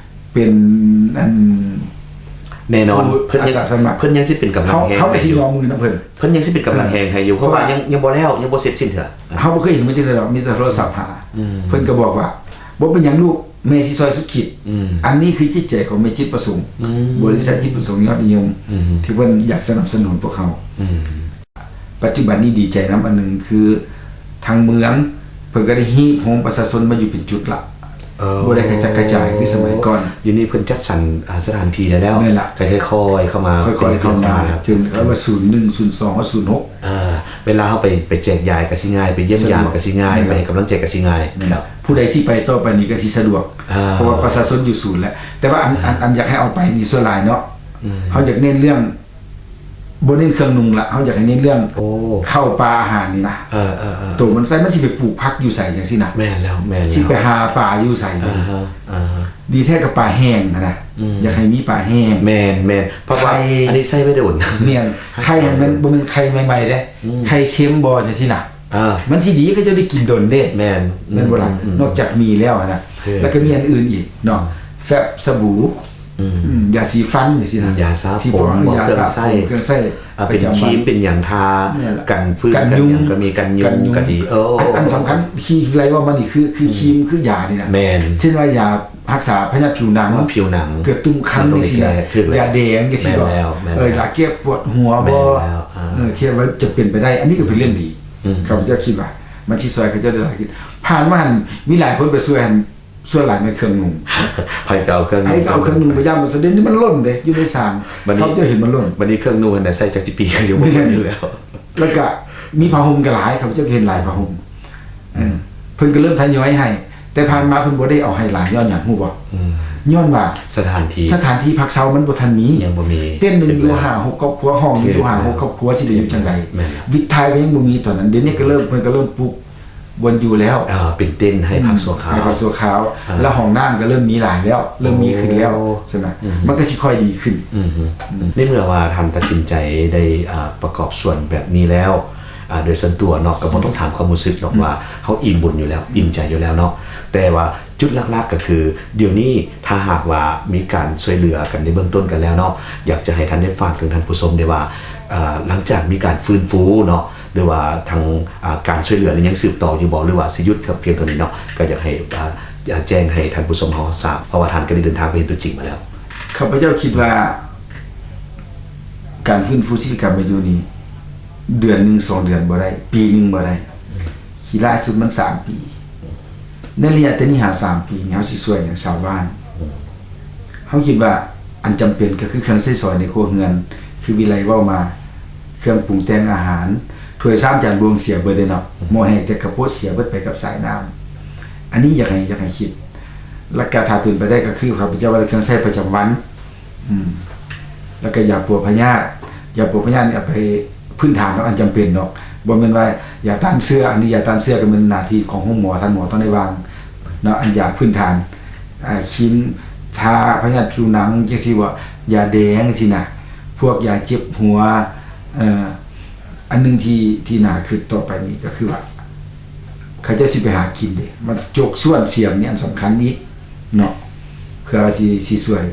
ເປັນອັນ ແນ່ນອນ ຜູ້ ເພິ່ນຍັງ ອາສາສະໝັກ ເພິ່ນຍັງຊິເປັນກຳລັງແຮງໃຫ້ຢູ່ ເຮົາກໍຊິລໍມືນຳເພິ່ນ ເພິ່ນຍັງຊິເປັນກຳລັງແຮງໃຫ້ຢູ່ ອ່າ ເພາະວ່າ ເພາະວ່າຍັງ ຍັງບໍ່ແລ້ວ ຍັງບໍ່ເສັດສິ້ນເທື່ອ ເຮົາບໍ່ເຄີຍເຫັນເພິ່ນຈັກເທື່ອດອກ ມີແຕ່ໂທລະສັບຫາ ອືມ ເພິ່ນກໍບອກວ່າ ບໍ່ເປັນຫຍັງລູກ ແມ່ຊິຊ່ອຍສຸດຂີດ ອືມ ອັນນີ້ຄືຈິດໃຈຂອງແມ່ຈິດປະສົງ ອືມ ບໍລິສັດຈິດປະສົງຍອດນິຍົມ ອືມ ທີ່ເພິ່ນຢາກສະໜັບສະໜູນພວກເຮົາ ອືມ ປັດຈຸບັນນີ້ດີໃຈນຳອັນໜຶ່ງຄື ທາງເມືອງເພິ່ນກໍໄດ້ຮີບໂຮມປະຊາຊົນມາຢູ່ເປັນຈຸດລະ ເອີ ບໍ່ໄດ້ກະຈັດກະຈາຍຄືສະໄໝກ່ອນ ດຽວນີ້ເພິ່ນຈັດສັນ ອ່າ ສະຖານທີ່ໄດ້ແລ້ວ ແມ່ນລະ ກໍຄ່ອຍໆເຂົ້າມາ ຄ່ອຍໆເຂົ້າມາ ເປັນ ເອີ້ນວ່າສູນໜຶ່ງ ສູນສອງ ຫາສູນຫົກ ເອີ ເວລາເຮົາໄປ ໄປແຈກຢາຍກໍຊິງ່າຍ ໄປຢ້ຽມຢາມກໍຊິງ່າຍ ສະດວກ ແມ່ນລະ ໄປໃຫ້ກຳລັງໃຈກໍຊິງ່າຍ ແມ່ນລະ ເນາະ ຜູ້ໃດຊິໄປຕໍ່ໄປນີ້ກໍຊິສະດວກ ອ່າ ເພາະວ່າປະຊາຊົນຢູ່ສູນແຫຼະ ແຕ່ວ່າອັນ ອ່າ ອັນ ອັນຢາກໃຫ້ເອົາໄປນີ້ສ່ວນຫຼາຍເນາະ ອືມ ເຮົາຢາກເນັ້ນເລື່ອງ ບໍ່ເນັ້ນເຄື່ອງນຸ່ງລະ ເຮົາຢາກໃຫ້ເນັ້ນເລື່ອງ ໂອ້ ເຂົ້າປາອາຫານນີ້ນະ ເອີໆໆ ໂຕມັນໃສ່ ມັນຊິໄປປູກຜັກຢູ່ໃສຈັ່ງຊີ້ນະ ແມ່ນແລ້ວ ແມ່ນແລ້ວ ຊິໄປຫາປາຢູ່ໃສ ອ່າຮະ ອ່າຮະ ດີແທ້ກໍປາແຫ້ງຫັ້ນນະ ອືມ ຢາກໃຫ້ມີປາແຫ້ງ ແມ່ນໆ ເພາະວ່າ ໄຂ່ ອັນນີ້ໃສ່ໄວ້ດົນ ແມ່ນ ໄຂ່ຫັ້ນແມ່ນ ບໍ່ແມ່ນໄຂ່ໃໝ່ໆເດ້ ອືມ ໄຂ່ເຄັມບໍ່ຈັ່ງຊີ້ນະ ອ່າ ມັນຊິດີ ເຂົາເຈົ້າໄດ້ກິນດົນເດ້ ແມ່ນ ແມ່ນບໍ່ລະ ອືມໆໆ ນອກຈາກໝີ່ແລ້ວຫັ້ນນະ ເອີ ແລ້ວກໍມີອັນອື່ນອີກເນາະ ແຟັບ ສະບູ ອືມ ຢາສີຟັນຈັ່ງຊີ້ນະ ຢາສະຜົມ ທີ່ພວກເຮົາ ຢາສະຜົມ ເຄື່ອງໃຊ້ ເຄື່ອງໃຊ້ ອ່າ ເປັນ ປະຈຳວັນ ຄຣີມເປັນຫຍັງທາ ແມ່ນລະ ກັນຟືນ ກັນຍຸງ ກັນຫຍັງກໍມີ ກັນຍຸງກໍດີ ເອີ ອັນສຳຄັນທີ່ໄລ່ເວົ້າມານີ້ຄື ຄື ອືມ ຄຣີມ ຄືຢານີ້ນະ ແມ່ນ ເຊັ່ນວ່າຢາຮັກສາພະຍາດຜິວໜັງ ຜິວໜັງ ເກີດຕຸ່ມຄັນຈັ່ງຊີ້ນະ ຢາແດງຈັ່ງຊີ້ ແມ່ນແລ້ວ ແມ່ນແລ້ວ ເອີ ຢາແກ້ປວດຫົວບໍ່ ແມ່ນແລ້ວ ເອີ ທີ່ວ່າຈະເປັນໄປໄດ້ ອັນນີ້ກໍເປັນເລື່ອງດີ ອືມ ຂ້າພະເຈົ້າຄິດວ່າມັນຊິຊ່ວຍເຂົາເຈົ້າໄດ້ຫຼາຍຂຶ້ນ ຜ່ານມາຫັ້ນມີຫຼາຍຄົນໄປຊ່ວຍຫັ້ນ ສ່ວນຫຼາຍແມ່ນເຄື່ອງນຸ່ງ ໃຜກໍເອົາເຄື່ອງນຸ່ງ ໃຜກໍເອົາເຄື່ອງນຸ່ງໄປຢ້ານ ເພາະສະເດັນນີ້ມັນລົ້ນເດ້ ຢູ່ໃນສາງ ບັດນີ້ ເຂົາເຈົ້າເຫັນມັນລົ້ນ ບັດນີ້ເຄື່ອງນຸ່ງຫັ້ນນະໃສ່ຈັກຊິປີກໍຍັງບໍ່ໝົດຢູ່ແລ້ວ ແລ້ວກະມີຜ້າຫົ່ມກໍຫຼາຍ ຂ້າພະເຈົ້າກໍເຫັນຫຼາຍຜ້າຫົ່ມ ອືມ ເພິ່ນກໍເລີ່ມທະຍອຍໃຫ້ ແຕ່ຜ່ານມາເພິ່ນບໍ່ໄດ້ເອົາໃຫ້ຫຼາຍ ຍ້ອນຫຍັງຮູ້ບໍ່? ອືມ ຍ້ອນວ່າສະຖານທີ່ ສະຖານທີ່ພັກເຊົາມັນບໍ່ທັນມີ ຍັງບໍ່ມີ ເຕັນໜຶ່ງຢູ່ຫ້າຫົກຄອບຄົວ ຫ້ອງໜຶ່ງຢູ່ຫ້າຫົກຄອບຄົວ ຊິໄດ້ຢູ່ຈັ່ງໃດ? ແມ່ນແລ້ວ ວິດທາຍກໍຍັງບໍ່ມີຕອນນັ້ນ ດຽວນີ້ກໍເລີ່ມ ເພິ່ນກໍເລີ່ມປຸກ ບ່ອນຢູ່ແລ້ວ ອ່າ ເປັນເຕັນໃຫ້ພັກຊົ່ວຄາວ ໃຫ້ພັກຊົ່ວຄາວ ແລ້ວຫ້ອງນ້ຳກໍເລີ່ມມີຫຼາຍແລ້ວ ເລີ່ມມີຂຶ້ນແລ້ວ ໂອ້ ຊັ້ນນະ ອືມ ມັນກໍຊິຄ່ອຍດີຂຶ້ນ ອືມ ອືມ ໃນເມື່ອວ່າທ່ານຕັດສິນໃຈໄດ້ ອ່າ ປະກອບສ່ວນແບບນີ້ແລ້ວ ອ່າ ໂດຍສ່ວນຕົວເນາະ ກໍບໍ່ຕ້ອງ ອືມ ຖາມຄວາມຮູ້ສຶກດອກ ອືມ ວ່າເຮົາອີ່ມບຸນຢູ່ແລ້ວ ອືມ ອີ່ມໃຈຢູ່ແລ້ວເນາະ ແຕ່ວ່າຈຸດຫຼັກໆກໍຄື ດຽວນີ້ຖ້າຫາກວ່າມີການຊ່ວຍເຫຼືອກັນໃນເບື້ອງຕົ້ນກັນແລ້ວເນາະ ຢາກຈະໃຫ້ທ່ານໄດ້ຝາກເຖິງທ່ານຜູ້ຊົມໄດ້ວ່າ ອ່າ ຫຼັງຈາກມີການຟື້ນຟູເນາະ ຫຼືວ່າທາງ ອ່າ ການຊ່ວຍເຫຼືອນີ້ຍັງສືບຕໍ່ຢູ່ບໍ່ ຫຼືວ່າຊິຢຸດພຽງເທົ່ານີ້ເນາະ ກໍຢາກໃຫ້ ອ່າ ແຈ້ງໃຫ້ທ່ານຜູ້ຊົມເຮົາຊາບ ເພາະວ່າທ່ານກໍໄດ້ເດີນທາງໄປເຫັນຕົວຈິງມາແລ້ວ. ຂ້າພະເຈົ້າຄິດວ່າ ການຟື້ນຟູສິລິກຳມາຢູ່ນີ້ ເດືອນໜຶ່ງສອງເດືອນບໍ່ໄດ້ ປີໜຶ່ງບໍ່ໄດ້ ອືມ ຂີ້ຫຼ້າຍສຸດມັນສາມປີ ໃນໄລຍະແຕ່ນີ້ຫາສາມປີນີ້ ເຮົາຊິຊ່ວຍຫຍັງຊາວບ້ານ? ອືມ ເຮົາຄິດວ່າອັນຈຳເປັນກໍຄືເຄື່ອງໃຊ້ສອຍໃນຄົວເຮືອນ ຄືວິໄລເວົ້າມາ ເຄື່ອງປຸງແຕ່ງອາຫານ ຖ້ວຍຊາມຈານບ່ວງເສຍເບິດເດ້ເນາະ ອືມ ໝໍ້ແຮງແຕ່ກະໂພດເສຍເບິດໄປກັບສາຍນ້ຳ ອັນນີ້ຢາກໃຫ້ ຢາກໃຫ້ຄິດ ແລ້ວກະຖ້າເປັນໄປໄດ້ກໍຄືຂ້າພະເຈົ້າວ່າເຄື່ອງໃຊ້ປະຈຳວັນ ອືມ ແລ້ວກໍຢາປົວພະຍາດ ຢາປົວພະຍາດນີ້ເອົາໄປພື້ນຖານເນາະ ອັນຈຳເປັນເນາະ ບໍ່ແມ່ນວ່າຢາຕ້ານເຊື້ອ ອັນນີ້ຢາຕ້ານເຊື້ອກໍແມ່ນໜ້າທີ່ຂອງໂຮງໝໍ ທ່ານໝໍຕ້ອງໄດ້ວາງເນາະ ອັນຢາພື້ນຖານ ອ່າ ຄຣີມທາພະຍາດຜິວໜັງຈັ່ງຊີ້ບໍ ຢາແດງຊີ້ນະ ພວກຢາເຈັບຫົວ ເອີ ອັນໜຶ່ງທີ່ ທີ່ໜ້າຄິດຕໍ່ໄປນີ້ກໍຄືວ່າ ເຂົາເຈົ້າຊິໄປຫາກິນເດ້ ມາຈົກສ່ວນສຽມນີ້ອັນສຳຄັນອີກເນາະ ເພື່ອວ່າຊິ ຊິຊ່ວຍ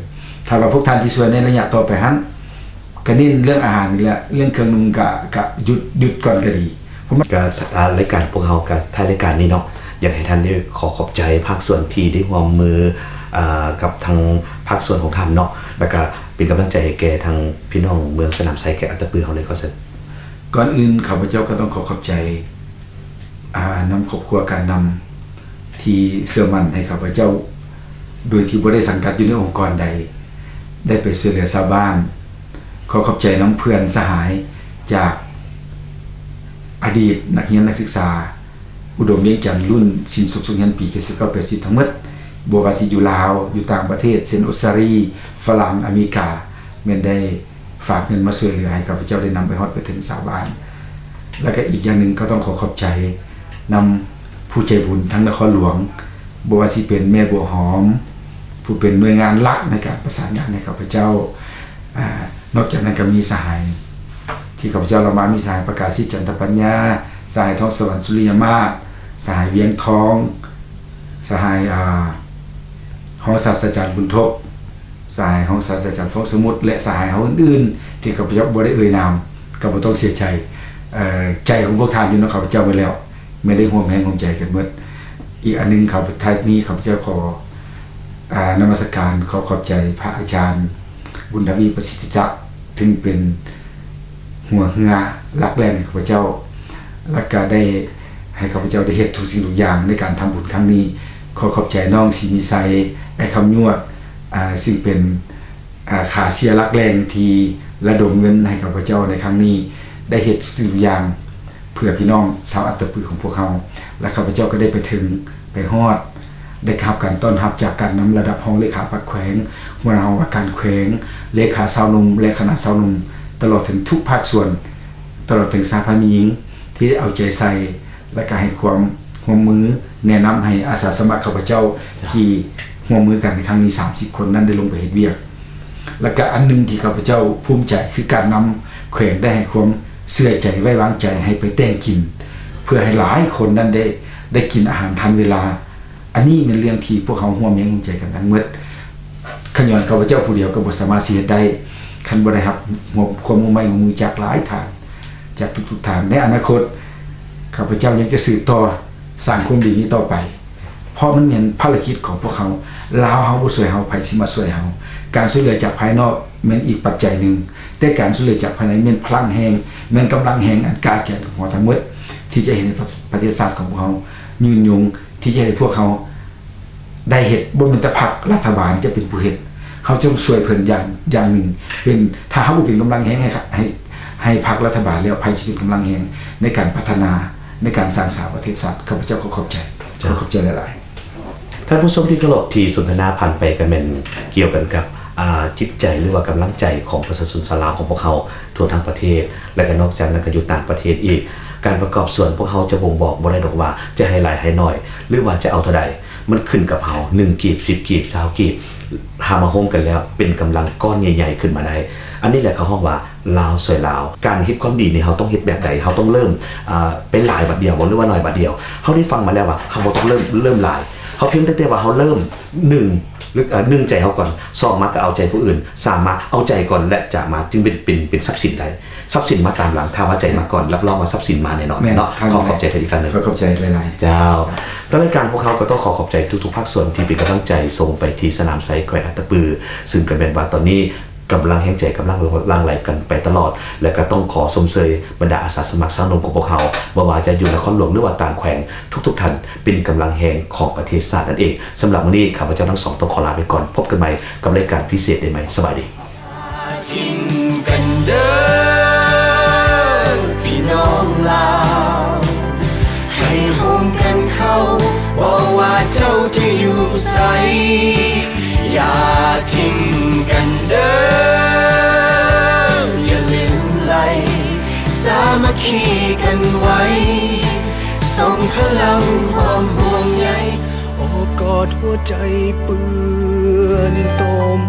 ຖ້າວ່າພວກທ່ານຊິຊ່ວຍໃນໄລຍະຕໍ່ໄປຫັ້ນ ກະເນັ້ນເລື່ອງອາຫານນີ້ແຫຼະ ເລື່ອງເຄື່ອງນຸ່ງກະ ກະຢຸດ ຢຸດກ່ອນກະດີ ເພາະມັນ ກະ ອ່າ ລາຍການພວກເຮົາກະທ້າຍລາຍການນີ້ເນາະ ຢາກໃຫ້ທ່ານໄດ້ຂໍຂອບໃຈພາກສ່ວນທີ່ໄດ້ຮ່ວມມື ອ່າ ກັບທາງພາກສ່ວນຂອງທ່ານເນາະ ແລ້ວກະເປັນກຳລັງໃຈໃຫ້ແກ່ທາງພີ່ນ້ອງເມືອງສະໜາມໄຊ ແຂວງອັດຕະປືເຮົາເລີຍ ຂໍເຊີນ. ກ່ອນອື່ນຂ້າພະເຈົ້າກໍຕ້ອງຂໍຂອບໃຈ ອ່າ ນຳຄອບຄົວການນຳທີ່ເຊື່ອໝັ້ນໃຫ້ຂ້າພະເຈົ້າ ໂດຍທີ່ບໍ່ໄດ້ສັງກັດຢູ່ໃນອົງກອນໃດ ໄດ້ໄປຊ່ວຍເຫຼືອຊາວບ້ານ. ຂໍຂອບໃຈນຳເພື່ອນສະຫາຍຈາກອະດີດນັກຮຽນນັກສຶກສາອຸດົມວຽງຈັນ ລຸ້ນສິ້ນສຸດສົກຮຽນປີເຈັດສິບເກົ້າ ແປດສິບທັງໝົດ, ບໍ່ວ່າຊິຢູ່ລາວ, ຢູ່ຕ່າງປະເທດ ເຊັ່ນ ອົດສະຕາລີ, ຝຣັ່ງ, ອາເມລິກາ ແມ່ນໄດ້ ຝາກເງິນມາຊ່ວຍເຫຼືອໃຫ້ຂ້າພະເຈົ້າໄດ້ນຳໄປຮອດໄປເຖິງຊາວບ້ານ. ແລ້ວກໍອີກຢ່າງໜຶ່ງກໍຕ້ອງຂໍຂອບໃຈນຳຜູ້ໃຈບຸນທາງນະຄອນຫຼວງ, ບໍ່ວ່າຊິເປັນແມ່ບົວຫອມ ຜູ້ເປັນໜ່ວຍງານຫຼັກໃນການປະສານງານໃຫ້ຂ້າພະເຈົ້າ. ອາ ນອກຈາກນັ້ນກໍມີສະຫາຍທີ່ຂ້າພະເຈົ້າລາວມາ ມີສະຫາຍປະກາສິດ ຈັນທະປັນຍາ, ສະຫາຍທອງສະຫວັນ ສຸລິຍະມາດ, ສະຫາຍວຽງທອງ, ສະຫາຍ ອາ ຮອງສາດສະດາຈານບຸນທົບ, ສະຫາຍຮອງສາດສະດາຈານຟອງສະໝຸດ ແລະ ສະຫາຍເຮົາອື່ນໆ ທີ່ຂ້າພະເຈົ້າບໍ່ໄດ້ເອີ່ຍນາມ ກໍບໍ່ຕ້ອງເສຍໃຈ. ເອີ ໃຈຂອງພວກທ່ານຢູ່ນຳຂ້າພະເຈົ້າໝົດແລ້ວ ແມ່ນໄດ້ຮ່ວມແຮງຮ່ວມໃຈກັນໝົດ. ອີກອັນໜຶ່ງ ຂ້າພະ ທ້າຍນີ້ ຂ້າພະເຈົ້າຂໍ ອາ ນະມັດສະການ ຂໍຂອບໃຈພະອາຈານ ບຸນທະວີ ປະສິດທິຈັກ ເຊິ່ງເປັນ ຫົວເຮືອຫຼັກແຫຼ່ງໃຫ້ຂ້າພະເຈົ້າ ແລ້ວກະໄດ້ໃຫ້ຂ້າພະເຈົ້າໄດ້ເຮັດທຸກສິ່ງທຸກຢ່າງໃນການທຳບຸນຄັ້ງນີ້. ຂໍຂອບໃຈນ້ອງສີມີໄຊ ອ້າຍຄຳຍວດ ອາ ຊຶ່ງເປັນ ອາ ຂາເຊຍຫຼັກແຫຼ່ງທີ່ລະດົມເງິນໃຫ້ຂ້າພະເຈົ້າໃນຄັ້ງນີ້ ໄດ້ເຮັດທຸກສິ່ງທຸກຢ່າງເພື່ອພີ່ນ້ອງຊາວອັດຕະປືຂອງພວກເຮົາ ແລະ ຂ້າພະເຈົ້າກໍໄດ້ໄປເຖິງ ໄປຮອດ ໄດ້ຮັບການຕ້ອນຮັບຈາກການນຳລະດັບຮອງເລຂາພັກແຂວງ, ຫົວໜ້າຫ້ອງວ່າການແຂວງ, ເລຂາຊາວໜຸ່ມ ແລະ ຄະນະຊາວໜຸ່ມ, ຕະຫຼອດເຖິງທຸກພາກສ່ວນ, ຕະຫຼອດເຖິງສະຫະພັນແມ່ຍິງ ທີ່ໄດ້ເອົາໃຈໃສ່ ແລະ ກະໃຫ້ຄວາມຮ່ວມມືແນະນຳໃຫ້ອາສາສະໝັກຂ້າພະເຈົ້າ ທີ່ຮ່ວມມືກັນໃນຄັ້ງນີ້ ສາມສິບຄົນນັ້ນ ໄດ້ລົງໄປເຮັດວຽກ. ແລະກະອັນໜຶ່ງທີ່ຂ້າພະເຈົ້າພູມໃຈ ຄືການນຳແຂວງໄດ້ໃຫ້ຄວາມເຊື່ອໃຈໄວ້ວາງໃຈໃຫ້ໄປແຕ່ງກິນ ເພື່ອໃຫ້ຫຼາຍຄົນນັ້ນໄດ້ ໄດ້ກິນອາຫານທັນເວລາ. ອັນນີ້ແມ່ນເລື່ອງທີ່ພວກເຮົາຮ່ວມແຮງຮ່ວມໃຈກັນທັງໝົດ. ຂະຍ້ອນຂ້າພະເຈົ້າຜູ້ດຽວກໍບໍ່ສາມາດຊິເຮັດໄດ້ ຄັນບໍ່ໄດ້ຮັບຄວາມ ຄວາມຮ່ວມໄມ້ຮ່ວມມືຈາກຫຼາຍທ່ານ ຈາກທຸກໆທ່ານ. ໃນອະນາຄົດ ຂ້າພະເຈົ້າຍັງຈະສືບຕໍ່ສ້າງຄວາມດີນີ້ຕໍ່ໄປ ເພາະມັນແມ່ນພາລະກິດຂອງພວກເຮົາ. ລາວເຮົາບໍ່ຊ່ວຍເຮົາ ໃຜຊິມາຊ່ວຍເຮົາ? ການຊ່ວຍເຫຼືອຈາກພາຍນອກແມ່ນອີກປັດໄຈໜຶ່ງ, ແຕ່ການຊ່ວຍເຫຼືອຈາກພາຍໃນແມ່ນພະລັງແຮງ, ແມ່ນກຳລັງແຮງອັນກ້າແກ່ນຂອງເຮົາທັງໝົດ ທີ່ຈະເຮັດໃຫ້ປະ ປະເທດຊາດຂອງພວກເຮົາຍືນຍົງ, ທີ່ຈະເຮັດໃຫ້ພວກເຮົາ ໄດ້ເຮັດ ບໍ່ແມ່ນແຕ່ພັກລັດຖະບານຈະເປັນຜູ້ເຮັດ, ເຮົາຈະຕ້ອງຊ່ວຍເພິ່ນຢ່າງ ຢ່າງໜຶ່ງ. ເປັນ ຖ້າເຮົາບໍ່ເປັນກຳລັງແຮງໃຫ້ ໃຫ້ ໃຫ້ພັກລັດຖະບານແລ້ວ ໃຜຊິເປັນກຳລັງແຮງໃນການພັດທະນາ ໃນການສ້າງສາປະເທດຊາດ? ຂ້າພະເຈົ້າຂໍຂອບໃຈ ເຈົ້າ ຂໍຂອບໃຈຫຼາຍໆ. ທ່ານຜູ້ຊົມທີ່ເຄົາລົບ, ທີ່ສົນທະນາຜ່ານໄປກໍແມ່ນກ່ຽວກັນກັບ ອ່າ ຈິດໃຈ ຫຼືວ່າກຳລັງໃຈຂອງປະຊາຊົນຊາວລາວຂອງພວກເຮົາທົ່ວທັງປະເທດ ແລະກໍນອກຈາກນັ້ນກໍຢູ່ຕ່າງປະເທດອີກ. ການປະກອບສ່ວນພວກເຮົາຈະບົ່ງບອກບໍ່ໄດ້ດອກວ່າຈະໃຫ້ຫຼາຍໃຫ້ໜ້ອຍ ຫຼືວ່າຈະເອົາເທົ່າໃດ. ມັນຂຶ້ນກັບເຮົາ ໜຶ່ງກີບ ສິບກີບ ຊາວກີບ ຖ້າມາໂຮມກັນແລ້ວເປັນກຳລັງກ້ອນໃຫຍ່ໆຂຶ້ນມາໄດ້. ອັນນີ້ແຫຼະເຂົາຮ້ອງວ່າລາວຊ່ວຍລາວ. ການເຮັດຄວາມດີນີ້ເຮົາຕ້ອງເຮັດແບບໃດ? ເຮົາຕ້ອງເລີ່ມ ອ່າ ເປັນຫຼາຍບາດດຽວບໍ່ ຫຼືວ່າໜ້ອຍບາດດຽວ? ເຮົາໄດ້ຟັງມາແລ້ວວ່າເຮົາບໍ່ຕ້ອງເລີ່ມ ເລີ່ມຫຼາຍ. ເຮົາພຽງແຕ່ ແຕ່ວ່າເຮົາເລີ່ມ ໜຶ່ງ ຫຼື ເອີ ໜຶ່ງ ໃຈເຮົາກ່ອນ, ສອງ ມາກໍເອົາໃຈຜູ້ອື່ນ, ສາມ ມາເອົາໃຈກ່ອນ ແລະ ຈະມາຈຶ່ງເປັນ ເປັນ ເປັນຊັບສິນໄດ້. ຊັບສິນມາຕາມຫຼັງ, ຖ້າວ່າໃຈມາກ່ອນ ຮັບຮອງວ່າຊັບສິນມາແນ່ນອນເນາະ. ແມ່ນ ຂໍຂອບໃຈທ່ານອີກຄັ້ງໜຶ່ງ. ຂໍຂອບໃຈຫຼາຍໆ. ເຈົ້າ. ທາງລາຍການພວກເຮົາກໍຕ້ອງຂໍຂອບໃຈທຸກໆພາກສ່ວນທີ່ເປັນກຳລັງໃຈສົ່ງໄປທີ່ສະໜາມໄຊແຂວງອັດຕະປື, ຊຶ່ງກໍແມ່ນວ່າຕອນນີ້ກຳລັງແຮງໃຈກຳລັງຫຼັ່ງໄຫຼກັນໄປຕະຫຼອດ, ແລະ ກໍຕ້ອງຂໍຊົມເຊີຍບັນດາອາສາສະໝັກຊາວໜຸ່ມຂອງພວກເຮົາ, ບໍ່ວ່າຈະຢູ່ນະຄອນຫຼວງ ຫຼືວ່າຕ່າງແຂວງ, ທຸກໆທ່ານເປັນກຳລັງແຮງຂອງປະເທດຊາດນັ້ນເອງ. ສຳລັບມື້ນີ້ ຂ້າພະເຈົ້າທັງສອງຕ້ອງຂໍລາໄປກ່ອນ. ພົບກັນໃໝ່ກັບລາຍການພິເສດໄດ້ໃໝ່. ສະບາຍດີ. ຢ່າຖິ້ມກັນເດີ ພີ່ນ້ອງລາວ, ໃຫ້ໂຮມກັນເຂົ້າ ບໍ່ວ່າເຈົ້າຈະຢູ່ໃສ, ຢ່າຖິ້ມກັນເດີ ຢ່າລືມໄຫຼ ສາມັກຄີກັນໄວ້ ສົ່ງພະລັງຄວາມຫ່ວງໃຍ ໂອບກອດຫົວໃຈເປື້ອນຕົມ.